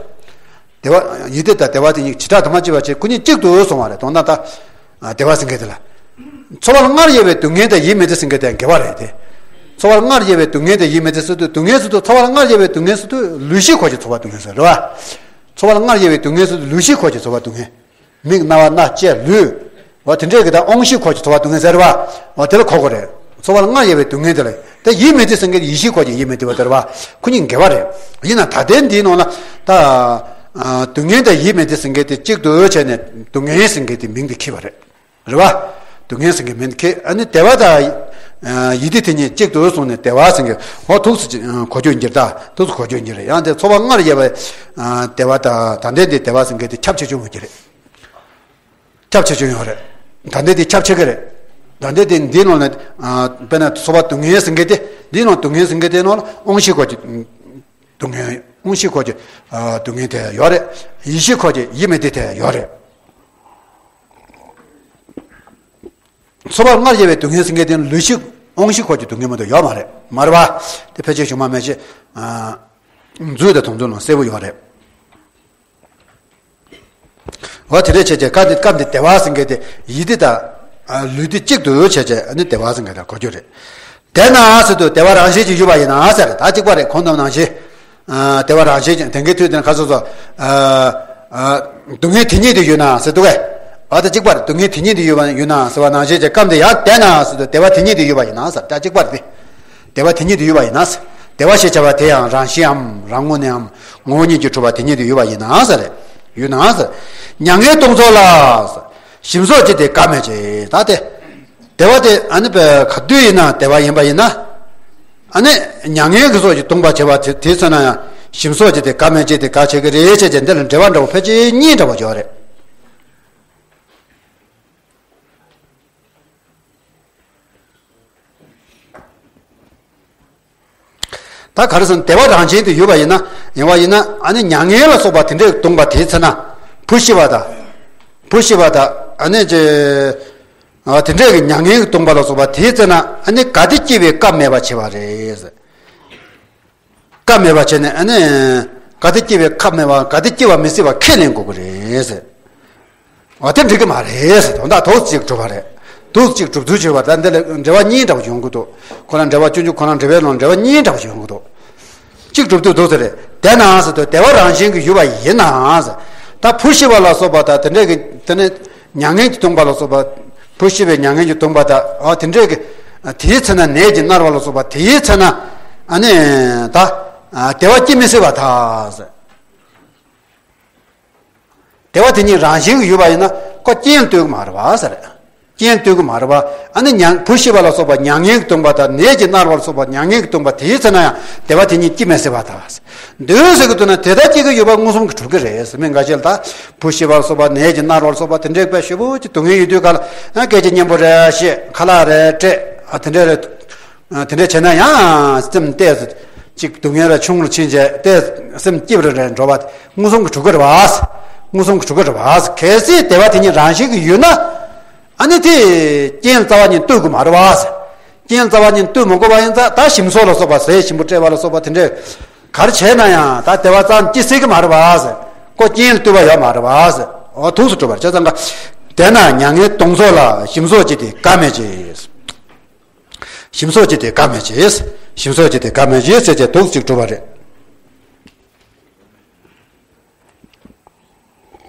བདེ་བ་ཡིད་བདེ་དང་བདེ་བ་དེ་གཉིས་བྱེ་བྲག་ཏུ་མ་ཕྱེ་བ་བྱས་ཁོ་གཉིས་གཅིག་ཏུ་སོང་བ་རེད། དོན་དག་ད། ཨ་བདེ་བ་ཟེར་མཁན་དེ་ལ། ཚོར་བ་ལ་ལྔར་དབྱེ་བའི་སྡུག་བསྔལ་དང་ཡིད་མི་བདེ་ཟེར་མཁན་དེ་འགལ་བ་རེད་དེ། ཚོར་བ་ལ་ལྔར་དབྱེ་བའི་སྡུག་བསྔལ་དང་ཡིད་མི་བདེ་ཟེར་དུས་སྡུག་བསྔལ་ཟེར་དུས་ཚོར་བ་ལ་ལྔར་དབྱེ་བའི་སྡུག་བསྔལ་ཟེར་དུས་ལུས་ཤེས་འཁོར་གྱི་ཚོར་བ་སྡུག་བསྔལ་ཟེར་རེད་བ། ཚོར་བ་ལ་ལྔར་དབྱེ་བའི་སྡུག་བསྔལ་ཟེར་དུས་ལུས་ཤེས་འཁོར་གྱི་ཚོར་བ་སྡུག་བསྔལ། མིག་རྣ་བ་སྣ་ལྕེ་ལུས། བ་དེ་འདྲས་ཀྱི་ད་དབང་ཤེས་འཁོར་གྱི་ཚོར་བ་སྡུག་བསྔལ་ཟེར་རེད་བ། བ་དེ་ལ་གོ་དགོས་རེད། ཚོར་བ་ལ་ལྔར་དབྱེ་བའི་སྡུག་བསྔལ་དེ་ལ། ད་ཡིད་མི་བདེ་ཟེར་མཁན་ཡིད་ཤེས་འཁོར་གྱི་ཡིད་མི་བདེ་བ་དེ་རེད་བ། ཁོ་གཉིས་འགལ་བ་རེད། ཡིན་ན་ད་ལྟའི་འདིའི་ནང་ལ་ད། ཨ་སྡུག་བསྔལ་དང་ཡིད་མི་བདེ་ཟེར་མཁན་དེ་གཅིག་ཏུ་བྱས་ནས་སྡུག་བསྔལ་ཟེར་མཁན་དེ་མིང་དེ་འཁྱེར་བ་རེད། རེད་བ། སྡུག་བསྔལ་ཟེར་མཁན་མིང་འཁྱེར། ཨ་ནི་བདེ་བ་དང་། ཨ་ཡིད་བདེ་དེ་གཉིས་གཅིག་ཏུ་སོང་ནས་བདེ་བ་ཟེར་མཁན་འོ་ཐུགས་སུ་གོ་རྒྱུ་འགྱུར། ད་ཐུགས་སུ་གོ་རྒྱུ་འགྱུར་རེད། ཡང་དེ་ཚོར་བ་ལྔར་དབྱེ་བའི་ཨ་བདེ་བ་དང་ད་ལྟའི་འདི་བདེ་བ་ཟེར་མཁན་དེ་ཁྱབ་ཆེ་ཆུང་ཡོང་གི་རེད། ཁྱབ་ཆེ་ཆུང་ཡོང་རེད། ད་ལྟའི་འདི་ཁྱབ་ཆེ་གི་རེད། ད་ལྟའི་འདི་འདིའི་ནང་ནས་ཨ་དཔེར་ན་ཚོར་བ་སྡུག་བསྔལ་ཟེར་མཁན་དེ། འདི་ནང་སྡུག་བསྔལ་ཟེར་མཁན་དེ་ནང་ལ་དབང་ཤེས་སྐོར་གྱི་སྡུག་བསྔལ། དབང་ཤེས་སྐོར་གྱི་ཨ་སྡུག་བསྔལ་དེ་ཡོད་རེད། ཡིད་ཤེས་སྐོར་གྱི་ཡིད་མི་བདེ་དེ་ཡོད་རེད། ཚོར་བ་ལྔར་དབྱེ་བའི་སྡུག་བསྔལ་ཟེར་མཁན་དེ་ལུས་ཤེས་དབང་ཤེས་སྐོར་གྱི་སྡུག་བསྔལ་མ་གཏོགས་ཡོད་མ་རེད། མ་རེད་པ། དེ་ཕལ་ཆེར་བྱུང་བ་མེད་ཅེས། ཨ་མཛོད་དང་དོན་ཚོ་ནང་གསལ་པོ་ཡོད་རེད། འོ་དེ་འདྲས་བྱས་བྱས་སྐབས་འདི་སྐབས་འདི་བདེ་བ་ཟེར་མཁན་དེ་ཡིད་བདེ་དང་ཨ་ལུས་བདེ་གཅིག་ཏུ་བྱས་བྱས་ཨ་ནི་བདེ་བ་ཟེར་མཁན་དེ་གོ་རྒྱུ་རེད། དེས་ན་ཟེར་དུས་བདེ་བ་རང་བཞིན་གྱིས་ཡོད་པ་ཡིན་ན་ཟེར། ད་གཅིག་པ་རེད། གོང་དུ་ནང་བཞིན། ཨ་བདེ་བ་རང་བཞིན་གྱིས་དེང་གི་དུས་དེ་ན་ཁ་སོ་སོ། ཨ་ཨ་སྡུག་བསྔལ་དེ་ཉིད་དུ་ཡོད་ན་ཟེར་འདུག་གས། འོ་ད་གཅིག་པ་རེད། སྡུག་བསྔལ་དེ་ཉིད་དུ་ཡོད་པ་ཡོད་ན་ཟེར་བ་ནང་བཞིན་གྱི་སྐབས་འདི་ཡང་དེས་ན་ཟེར་དུས་བདེ་བ་དེ་ཉིད་དུ་ཡོད་པ་ཡིན་ན་ཟེར། ད་གཅིག་པ་རེད་དེ། བདེ་བ་དེ་ཉིད་དུ་ཡོད་པ་ཡིན་ན། བདེ་བ་ཞེས་བྱ་བ་དེ་ཡང་རང་བཞིན་འམ་རང་ངོ་ནའམ་ངོ་བོ་ཉིད་ཀྱིས་གྲུབ་པ་དེ་ཉིད་དུ་ཡོད་པ་ཡིན་ན་ཟེར། ཡོད་ན་ཟེར། མྱ་ངན་སྟོང་ཚོགས་ལ། ཞིམ་སོགས་ཀྱི་དེ་དགའ་མེད་ཅེས། ད་དེ། བདེ་བ་དེ་ཨ་ནི་བས་ག་དུས་ཡིན་ན་བདེ་བ་ཡིན་པ་ཡིན་ན། ཨ་ནི་མྱ་ངན་གྱི་སོགས་ཀྱིས་གདུང་བ་བྱེད་པ་དེ་དེ་ཚོ་ན་ཡང་ཞིམ་སོགས་ཀྱི་དེ་དགའ་མེད་ཅེས་དེ་དགའ་བྱེད་ཀྱི་རེད་ཅེས་ཀྱི་འདི་ལ་འགྲེལ་པ་འདྲ་བོ་ཕལ་ཆེར་གཉིས་འདྲ་བོ་ཡོད་རེད། ད་ག་རེ་ཟེར་ན་བདེ་བ་རང་བཞིན་དུ་ཡོད་པ་ཡིན་ན། ཡིན་པ་ཡིན་ན་ཨ་ནི་མྱ་ངན་ལ་སོགས་པ་དེ་འདྲས་གདུང་བ་དེའི་ཚེ་ན། བུ་ཤི་བ་དང་། བུ་ཤི་བ་དང་ཨ་ནི་ཅེ། ཨ་དེ་འདྲས་ཀྱི་མྱ་ངན་གྱིས་གདུང་བ་ལ་སོགས་པ་དེའི་ཚེ་ན་ཨ་ནི་ག་དེ་སྐྱེ་བའི་སྐབས་མེད་པ་བྱེད་པ་རེད། སྐབས་མེད་པ་བྱས་ནས་ཨ་ནི་ག་དེ་སྐྱེ་བའི་སྐབས་མེད་པ་ག་དེ་སྐྱེ་བ་མི་སྲིད་པ་ཁས་ལེན་དགོས་ཀྱི་རེད། འོ་དེ་འགྲིག་གི་མ་རེད་ཟེར། དོན་དག་དོགས་གཅིག་གྲུབ་པ་རེད། དོགས་གཅིག་གྲུབ་ཚུལ་བྱེད་པ་ད་འདི་ལ་འགྲེལ་པ་གཉིས་འདྲ་བོ་ཡོང་གི་འདུག་ཁོ་རང་འགྲེལ་པ་སྤྱོད་འཇུག་ཁོ་རང་འགྲེལ་པའི་ནང་འགྲེལ་པ་གཉིས་འདྲ་བོ་ཡོང་གི་འདུག་གཅིག་གྲུབ་དུས་དོགས་ཟེར་རེད། དེས་ན་ཟེར་དུས་བདེ་བ་རང་བཞིན་གྱིས་ཡོད་པ་ཡིན་ན་ཟེར། ད་བུ་ཤི་བ་ལ་སོགས་པ་དང་དེ་འདྲས་ཀྱི་དེ་ནི་མྱ་ངན་གྱིས་གདུང་བ་ལ་སོགས་པ། བུ་ཤི་བའི་མྱ་ངན་གྱིས་གདུང་བ་དང་འོ་དེ་འདྲས་ཀྱི་དེའི་ཚེ་ན་ནད་ཀྱིས་མནར་བ་ལ་སོགས་པ་དེའི་ཚེ་ན་ཨ་ནི་ད་བདེ་བ་སྐྱེ་མི་སྲིད་པ་ད་ཟེར། བདེ་བ་དེ་ཉིད་རང་བཞིན་གྱིས་ཡོད་པ་ཡིན་ན་ཁོ་རྐྱེན་ལ་ལྟོས་ཀྱི་མ་རེད་པ་ཟེར། རྐྱེན་ལ་ལྟོས་ཀྱི་མ་རེད་པ། ཨ་ནི་མྱ་བུ་ཤི་བ་ལ་སོགས་པ་མྱ་ངན་གྱིས་གདུང་བ་དང་ནད་ཀྱིས་མནར་བ་ལ་སོགས་པ་མྱ་ངན་གྱིས་གདུང་བ་དེའི་ཚེ་ན་ཡང་བདེ་བ་དེ་ཉིད་སྐྱེ་མི་སྲིད་པ་དང་། འདོད་ཟེར་གྱི་འདུག་ན་དེ་ལྟར་སྐྱེ་གི་ཡོད་པ་མངོན་སུམ་གྱིས་གྲུབ་ཀྱི་རེད་ཟེར། མི་འགའ་ཤས་ལ་ད་བུ་ཤི་བ་ལ་སོགས་པ་ནད་ཀྱིས་མནར་བ་ལ་སོགས་པ་དེ་འདྲའི་དཔེ་ཞེ་པོ་ཅིག་སྡུག་བསྔལ་ཡོད་དུས་ག་ལ་ཨ་སྐད་ཆ་སྙན་པོ་རེ་བཤད། ཁ་ལག་རེ་སྤྲད། ཨ་དེ་འདྲ་རེད། དེ་འདྲ་བྱས་ན་ཡང་སེམས་ཏོག་ཙམ་ཅིག་སྡུག་བསྔལ་ལ་ཆུང་རུ་ཕྱིན་བྱས་ཏོག་ཙམ་སྐྱིད་པ་རེ་འགྲོ་བ་མངོན་སུམ་གྱིས་གྲུབ་ཀྱི་རེད་པ། མངོན་སུམ་གྱིས་གྲུབ་ཀྱི་རེད་པ། གལ་སྲིད་བདེ་བ་དེ་ཉིད་རང་བཞིན་གྱིས་ཡོད་ན། ཨ་ནི་དེ་རྐྱེན་རྩ་བ་ཉིད་ལྟོས་དགོས་མ་རེད་པ། རྐྱེན་རྩ་བ་ཉིད་ལྟོས་མི་དགོས་པ་ཡིན་ཙང་ད་ཞིམ་སོགས་ལ་སོགས་པ་ཟས་ཞིམ་པོ་སྤྲད་པ་ལ་སོགས་པ་དེ་འདྲས་ག་རེ་བྱས་ན་ཡང་ད་བདེ་བ་རྩ་བ་ཉིད་སྐྱེ་སྲིད་ཀྱི་མ་རེད་པ། ཁོ་རྐྱེན་ལ་ལྟོས་པ་ཡོད་མ་རེད་པ། འོ་ཐུགས་སུ་གྲུབ་པར་བྱས་ཙང་ཀ། དེས་ན་མྱ་ངན་སྟོང་ཚོགས་ལ་ཞིམ་སོགས་ཀྱི་དེ་དགའ་མེད་ཅེས། ཞིམ་སོགས་ཀྱི་དེ་དགའ་མེད་ཅེས། ཞིམ་སོགས་ཀྱི་དེ་དགའ་མེད་ཅེས་ཟེར་བྱས་དོགས་གཅིག་གྲུབ་པ་རེད།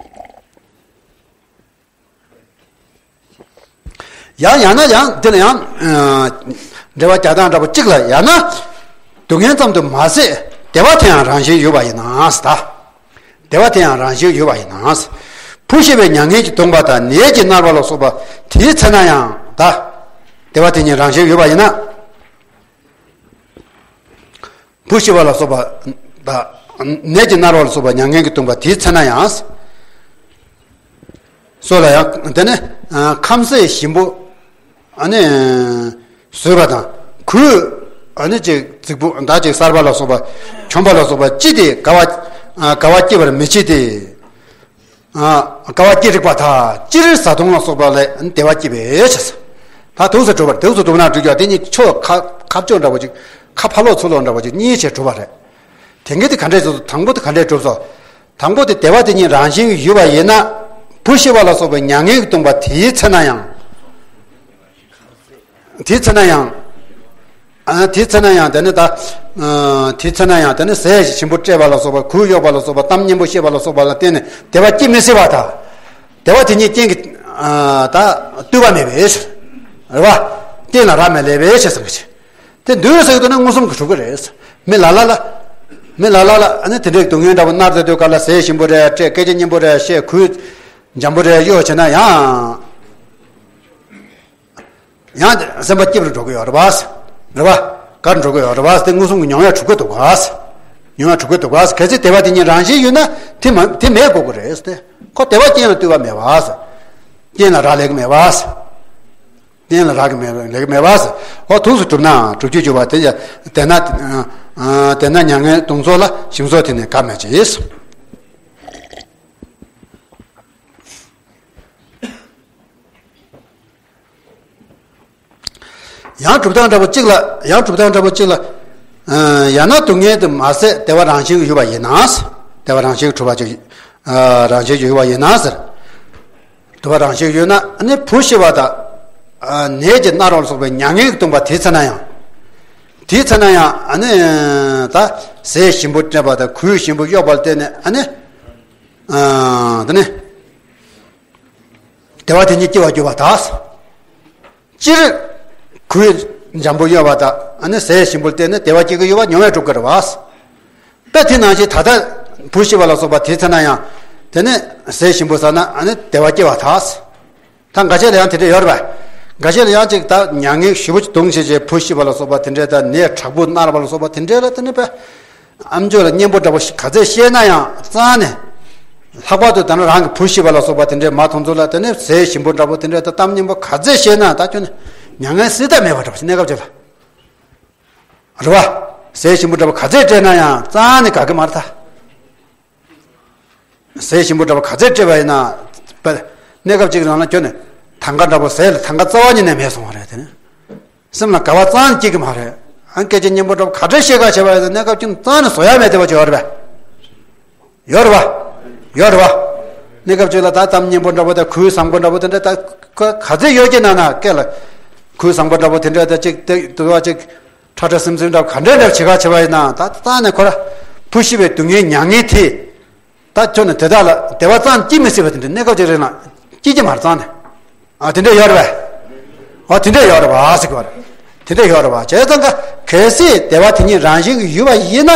ཡང་ཡང་ན་ཡང་འདི་ལ་ཡང་འགྲེལ་པ་རྒྱག་སྟངས་འདྲ་པོ་གཅིག་ལ་ཡང་ན། སྡུག་བསྔལ་ཙམ་དུ་མ་ཟད་བདེ་བ་དེ་ཡང་རང་བཞིན་ཡོད་པ་ཡིན་ན་ཟེར་ད། བདེ་བ་དེ་ཡང་རང་བཞིན་ཡོད་པ་ཡིན་ན། བུ་ཤི་བའི་མྱ་ངན་གྱིས་གདུང་བ་དང་ནད་ཀྱིས་མནར་བ་ལ་སོགས་པ་དེའི་ཚེ་ན་ཡང་ད། བདེ་བ་དེ་ཉིད་རང་བཞིན་ཡོད་པ་ཡིན་ན། བུ་ཤི་བ་ལ་སོགས་པ་དང་ནད་ཀྱིས་མནར་བ་ལ་སོགས་པ་མྱ་ངན་གྱིས་གདུང་བ་དེའི་ཚེ་ན་ཡང་། སོགས་ལ་ཡང་དེ་ནི་ཁམ་ཟས་ཞིམ་པོ་ཨ་ནི་ཟོས་པ་དང་གོས་ཨ་ནི་ཅིག་རྫིག་པོ་མདའ་ཅིག་གསར་པ་ལ་སོགས་པ་གྱོན་པ་ལ་སོགས་པ་ཅི་སྟེ་དགའ་བ་དགའ་བ་སྐྱེ་བར་མི་བྱེད་དེ། དགའ་བ་སྐྱེ་རིགས་པ་དག་སྤྱིར་བཟའ་བཏུང་ལ་སོགས་པ་ལས་བདེ་བ་སྐྱེ་བའི་ཕྱིར། ད་དུས་སུ་གྲུབ་པར་དུས་སུ་གྲུབ་ན་འགྲིག་ཀྱང་དེ་ཉིད་ཕྱོགས་ཁ་ཁ་ཕྱོགས་འདྲ་པོ་ཅིག་ཁ་ཕར་ལོག་ཚུར་ལོག་འདྲ་པོ་ཅིག་གཉིས་བྱས་གྲུབ་པ་རེད། དེ་འགལ་དེ་ག་འདྲས་བཟོ། དང་པོ་དེ་ག་འདྲས་གྲུབ་སོ། དང་པོ་དེ་བདེ་བ་དེ་ཉིད་རང་བཞིན་ཡོད་པ་ཡིན་ན། བུ་ཤི་བ་ལ་སོགས་པའི་མྱ་ངན་གྱིས་གདུང་བ་དེའི་ཚེ་ན་ཡང་། དེའི་ཚེ་ན་ཡང་། ཨ་དེའི་ཚེ་ན་ཡང་དེ་ནི་ད། ཨ་དེའི་ཚེ་ན་ཡང་དེ་ནི་ཟས་ཞིམ་པོ་སྤྲད་པ་ལ་སོགས་པ་གོས་གཡོགས་པ་ལ་སོགས་པ་གཏམ་སྙན་པོ་བཤད་པ་ལ་སོགས་པ་ལ་བརྟེན་ནས་བདེ་བ་སྐྱེ་མི་སྲིད་པ་དང་། བདེ་བ་དེ་ཉིད་རྐྱེན་གྱིས་ཨ་ད་ལྟོས་པ་མེད་པའི་ཕྱིར། རེད་བ། རྐྱེན་ལ་རག་མེད་ལས་པའི་ཕྱིར་ཟེར་གྱི། དེ་འདོད་ཟེར་གྱི་འདུག་ན་མངོན་སུམ་གྱིས་གྲུབ་ཀྱི་རེད། མི་ལ་ལ་ལ། མི་ལ་ལ་ལ་ཨ་ནི་དེ་འདྲའི་སྡུག་བསྔལ་འདྲ་པོ་མནར་བསྡད་དུས་ག་ལ་ཟས་ཞིམ་པོ་རེ་སྤྲད། སྐད་ཆ་སྙན་པོ་རེ་བཤད། གོས་འཇམ་པོ་རེ་གཡོགས་བྱས་ན་ཡང་། ཡང་སེམས་པ་སྐྱིད་པར་འགྲོ་གི་ཡོད་རེད་པ། རེད་པ། དགའ་རུ་འགྲོ་གི་ཡོད་རེད་པ། དེ་མངོན་སུམ་གྱི་མྱོང་བས་གྲུབ་ཀྱི་འདུག་ག་མྱོང་བས་གྲུབ་ཀྱི་འདུག་ག་གལ་སྲིད་བདེ་བ་དེ་ཉིད་རང་བཞིན་ཡོད་ན་དེ་མ་དེ་མེད་དགོས་ཀྱི་རེད་དེ། ཁོ་བདེ་བ་རྐྱེན་ལ་ལྟོས་པ་མེད་པ། རྐྱེན་ལ་རག་ལས་ཀྱི་མེད་པ། གཏན་ལ་རག་གི་མེད་པ་ལེགས་མེད་པ་ཟེར། འོ་ཐུགས་སུ་གྲུབ་ན་གྲུབ་ཀྱི་འགྱུར་བ་དེ་ཡང་དེ་ན། དེ་ན་མྱ་ངན་གདུང་ཚོགས་ལ་ཞིམ་སོགས་དེ་ནི་དགའ་མེད་ཅེས། ཡང་གྲུབ་སྟངས་འདྲ་པོ་གཅིག་ལ། ཡང་གྲུབ་སྟངས་འདྲ་པོ་གཅིག་ལ། ཡང་ན་སྡུག་བསྔལ་དུ་མ་ཟད་བདེ་བ་རང་བཞིན་གྱིས་ཡོད་པ་ཡིན་ན། བདེ་བ་རང་བཞིན་གྱིས་གྲུབ་པ་ཅིག་རང་བཞིན་གྱིས་ཡོད་པ་ཡིན་ན་ཟེར། བདེ་བ་རང་བཞིན་ཡོད་ན་ཨ་ནི་བུ་ཤི་བ་དང་། ནད་ཀྱིས་མནར་བ་ལ་སོགས་པའི་མྱ་ངན་གྱིས་གདུངས་པ་དེའི་ཚེ་ན་ཡང་། དེའི་ཚེ་ན་ཡང་ཨ་ནི་ད་ཟས་ཞིམ་པོ་སྤྲད་པ་དང་གོས་ཞིམ་པོ་གཡོགས་པ་ལ་བརྟེན་ནས་ཨ་ནི། དེ་ནི་བདེ་བ་དེ་ཉིད་སྐྱེ་བར་འགྱུར་བ་དང་། སྤྱིར་གོས་འཇམ་པོ་གཡོགས་པ་དང་ཨ་ནི་ཟས་ཞིམ་པོ་ལ་བརྟེན་ནས་བདེ་བ་སྐྱེ་གི་ཡོད་པ་མྱོང་བས་གྲུབ་ཀྱི་རེད་བ། དཔེ་དེ་ནང་བཞིན་ད་ལྟ་བུ་ཤི་བ་ལ་སོགས་པ་དེའི་ཚེ་ན་ཡང་། དེ་ནི་ཟས་ཞིམ་པོ་ཟ་ན་ཨ་ནི་བདེ་བ་སྐྱེ་བ་དང་། ད་འགའ་ཤས་ལ་ཡང་དེ་འདྲ་ཡོད་རེད་པ། འགའ་ཤས་ལ་ཡང་ཅིག་ད་མྱ་ངན་ཞེ་པོ་ཅིག་གདུང་བྱས་བྱས་བུ་ཤི་བ་ལ་སོགས་པ་དེ་འདྲའི་ད་ནད་དྲག་པོ་མནར་བ་ལ་སོགས་པ་དེ་འདྲའི་ལ་དེ་ནི་པས། ཨ་མཆོག་ལ་གཉེན་པོ་འདྲ་པོ་ཞིག་ག་ཚད་བཤད་ན་ཡང་རྩ་ནས། ལྷག་པར་དུ་ད་ནི་རང་གི་བུ་ཤི་བ་ལ་སོགས་པ་དེ་འདྲའི་མ་དེ་ཚོ་ལ་དེ་ནི་ཟས་ཞིམ་པོ་འདྲ་པོ་དེ་འདྲའི་ད་གཏམ་སྙན་པོ་ག་ཚད་བཤད་ན་ད་ཁྱོད་ནི་མྱ་ངན་སྲིད་མཐའ་མེད་པ་འདྲ་པོ་ཞིག་གནས་སྐབས་ཅིག་ལ། རེད་བ། ཟས་ཞིམ་པོ་འདྲ་པོ་ག་ཚད་སྤྲད་ན་ཡང་རྩ་ནས་དགའ་གི་མ་རེད་ད། ཟས་ཞིམ་པོ་འདྲ་པོ་ག་ཚད་སྤྲད་པ་ཡིན་ན། པ། གནས་སྐབས་གཅིག་རང་ལ་ཁྱོད་ནི་ཐང་ག་འདྲ་པོ་ཟས་ལ་ཐང་ག་རྩ་བ་ཉིད་ནས་མེད་སོང་བ་རེད་དེ་ནི། སེམས་ལ་དགའ་བ་རྩ་ནས་སྐྱེ་གི་མ་རེད། ཨ་སྐད་ཆ་སྙན་པོ་འདྲ་པོ་ག་འདྲ་བཤད་ག་བྱས་པ་ཡིན་ན་གནས་སྐབས་ཀྱི་རྩ་ནས་བཟོ་ཡ་མེད་བསྡད་པ་ཅིག་ཡོད་རེད་པས། ཡོད་རེད་པ། ཡོད་རེད་པ། གནས་སྐབས་གཅིག་ལ་ད་གཏམ་སྙན་པོ་འདྲ་པོ་དང་གོས་བཟང་པོ་འདྲ་པོ་དེ་འདྲ་ད་ཁོ་ག་ཚོད་ཡོད་ཀྱི་ན་ན་སྐད་ལ། གོས་བཟང་པོ་འདྲ་པོ་དེ་འདྲ་ད་ཅིག་དེ་དུ་བ་ཅིག་ཁྲ་ཁྲ་སིམ་སིམ་འདྲ་ག་འདྲ་འདྲ་བྱེད་ག་བྱེད་པ་ཡིན་ན་ད་རྩ་ནས་ཁོ་ར་བུ་ཤི་བའི་སྡུག་བསྔལ་མྱ་ངན་དེ། ད་ཁྱོད་ནི་དེ་དག་ལ་བདེ་བ་ཙམ་སྐྱེ་མི་སྲིད་པ་དེ་འདྲ་གནས་སྐབས་ཅིག་རིང་ལ་སྐྱེ་ཀྱི་མ་རེད་རྩ་ནས། ཨ་དེ་འདྲ་ཡོད་རེད་པས། ཨ་དེ་འདྲ་ཡོད་རེད་པ་ཟེར་གི་བ་རེད། དེ་འདྲ་ཡོད་རེད་པ་བྱས་ཙང་ཀ་གལ་སྲིད་བདེ་བ་དེ་ཉིད་རང་བཞིན་གྱིས་ཡོད་པ་ཡིན་ན།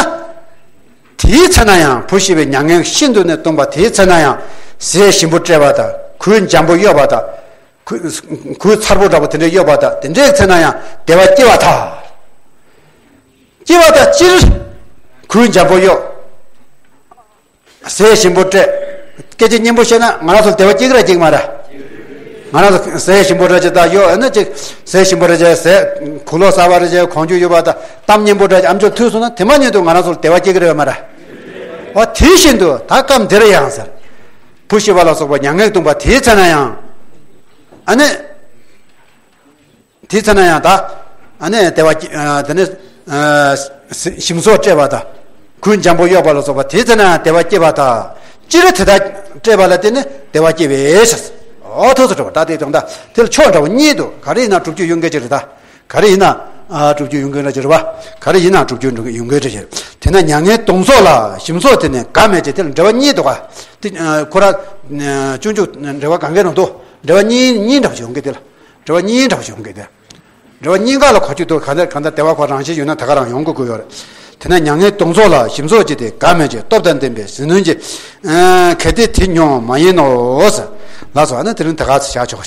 དེའི་ཚེ་ན་ཡང་བུ་ཤི་བའི་མྱ་ངན་ཤིན་ཏུ་ནས་གདུང་པ་དེའི་ཚེ་ན་ཡང་ཟས་ཞིམ་པོ་སྤྲད་པ་དང་གོས་འཇམ་པོ་གཡོགས་པ་དང་། གོས་གོས་མཚར་པོ་འདྲ་པོ་དེ་འདྲ་གཡོགས་པ་དང་དེ་འདྲའི་ཚེ་ན་ཡང་བདེ་བ་སྐྱེ་བ་དང་། སྐྱེ་བ་དང་སྤྱིར་གོས་འཇམ་པོ་གཡོགས། ཟས་ཞིམ་པོ་སྤྲད། སྐད་ཆ་སྙན་པོ་བཤད་ན་ང་རང་ཚོ་བདེ་བ་སྐྱེ་གི་ར་སྐྱེ་གི་མ་ར། ང་རང་ཚོ་ཟས་ཞིམ་པོ་འདྲ་ཅིག་ད་གཡོགས་ཨ་ནི་ཅིག་ཟས་ཞིམ་པོ་འདྲ་ཅིག་ཟས་གོས་ལོག་གསར་པ་འདྲ་ཅིག་གོན་རྒྱུ་ཡོད་པ་ད་གཏམ་སྙན་པོ་འདྲ་ཅིག་ཨ་མཆོག་ཐོས་སོང་ན་དེ་མ་ཉིད་དུ་ང་རང་ཚོར་བདེ་བ་སྐྱེ་གི་རེད་མ་ར། འོ་དེ་བཞིན་དུ་ད་སྐབས་འདིར་ཡང་ཟེར། བུ་ཤི་བ་ལ་སོགས་པ་མྱ་ངན་གདུང་པ་དེའི་ཚེ་ན་ཡང་། ཨ་ནི། དེའི་ཚེ་ན་ཡང་ད། ཨ་ནི་བདེ་བ་སྐྱེ་ཨ་དེ་ནི། ཨ་ཞིམ་སོགས་སྤྲད་པ་དང་། གོས་འཇམ་པོ་གཡོགས་པ་ལ་སོགས་པ་དེའི་ཚེ་ན་ཡང་བདེ་བ་སྐྱེ་བ་དང་། སྤྱིར་དེ་དག་སྤྲད་པ་ལ་བརྟེན་ནས་བདེ་བ་སྐྱེ་བའི་ཕྱིར། འོ་ཐུགས་སུ་གྲུབ་པ་ད་དེ་དོན་དག་དེ་ལ་ཕྱོགས་འདྲ་པོ་གཉིས་འདུག་ག་རེ་ཡིན་ན་སྒྲུབ་རྒྱུ་ཡོད་མཁན་ཅིག་རེད་ད། ག་རེ་ཡིན་ན། ཨ་སྒྲུབ་རྒྱུ་ཡོད་མཁན་རེད་ཅེས་རེད་པ། ག་རེ་ཡིན་ན་སྒྲུབ་རྒྱུ་ཡོད་མཁན་རེད་ཅེས། དེས་ན་མྱ་ངན་གདུང་སོགས་ལ་ཞིམ་སོགས་དེ་ནི་དགའ་མེད་ཅེས་དེ་ལ་འགྲེལ་པ་གཉིས་འདུག་ག་དེ་ཁོ་ར། སྤྱོད་འཇུག་འགྲེལ་པ་གང་གའི་ནང་དུ་འགྲེལ་པ་གཉིས་གཉིས་འདྲ་པོ་ཞིག་ཡོང་གི་དེ་ལ། འགྲེལ་པ་གཉིས་འདྲ་པོ་ཞིག་ཡོང་གི་དེ། འགྲེལ་པ་གཉིས་ཀ་ལ་གོ་རྒྱུ་འདུག་གང་ལྟར་གང་ལྟར་བདེ་བ་ཁོ་རང་བཞིན་ཡོད་ན་ད་ག་རང་ཡོང་དགོས་ཀྱི་ཡོད་རེད། དེས་ན་མྱ་ངན་གདུང་སོགས་ལ་ཞིམ་སོགས་ཀྱི་དེ་དགའ་མེད་ཅེས་སྟོབས་དང་ལྡན་པའི་ཟིལ་གནོན་གྱི། གལ་ཏེ་དེ་མྱོང་མ་ཡིན་ནོ། ལགས་སོ་ཨ་ནི་དེ་རིང་ད་ག་ཚོད་བཞག་ཆོག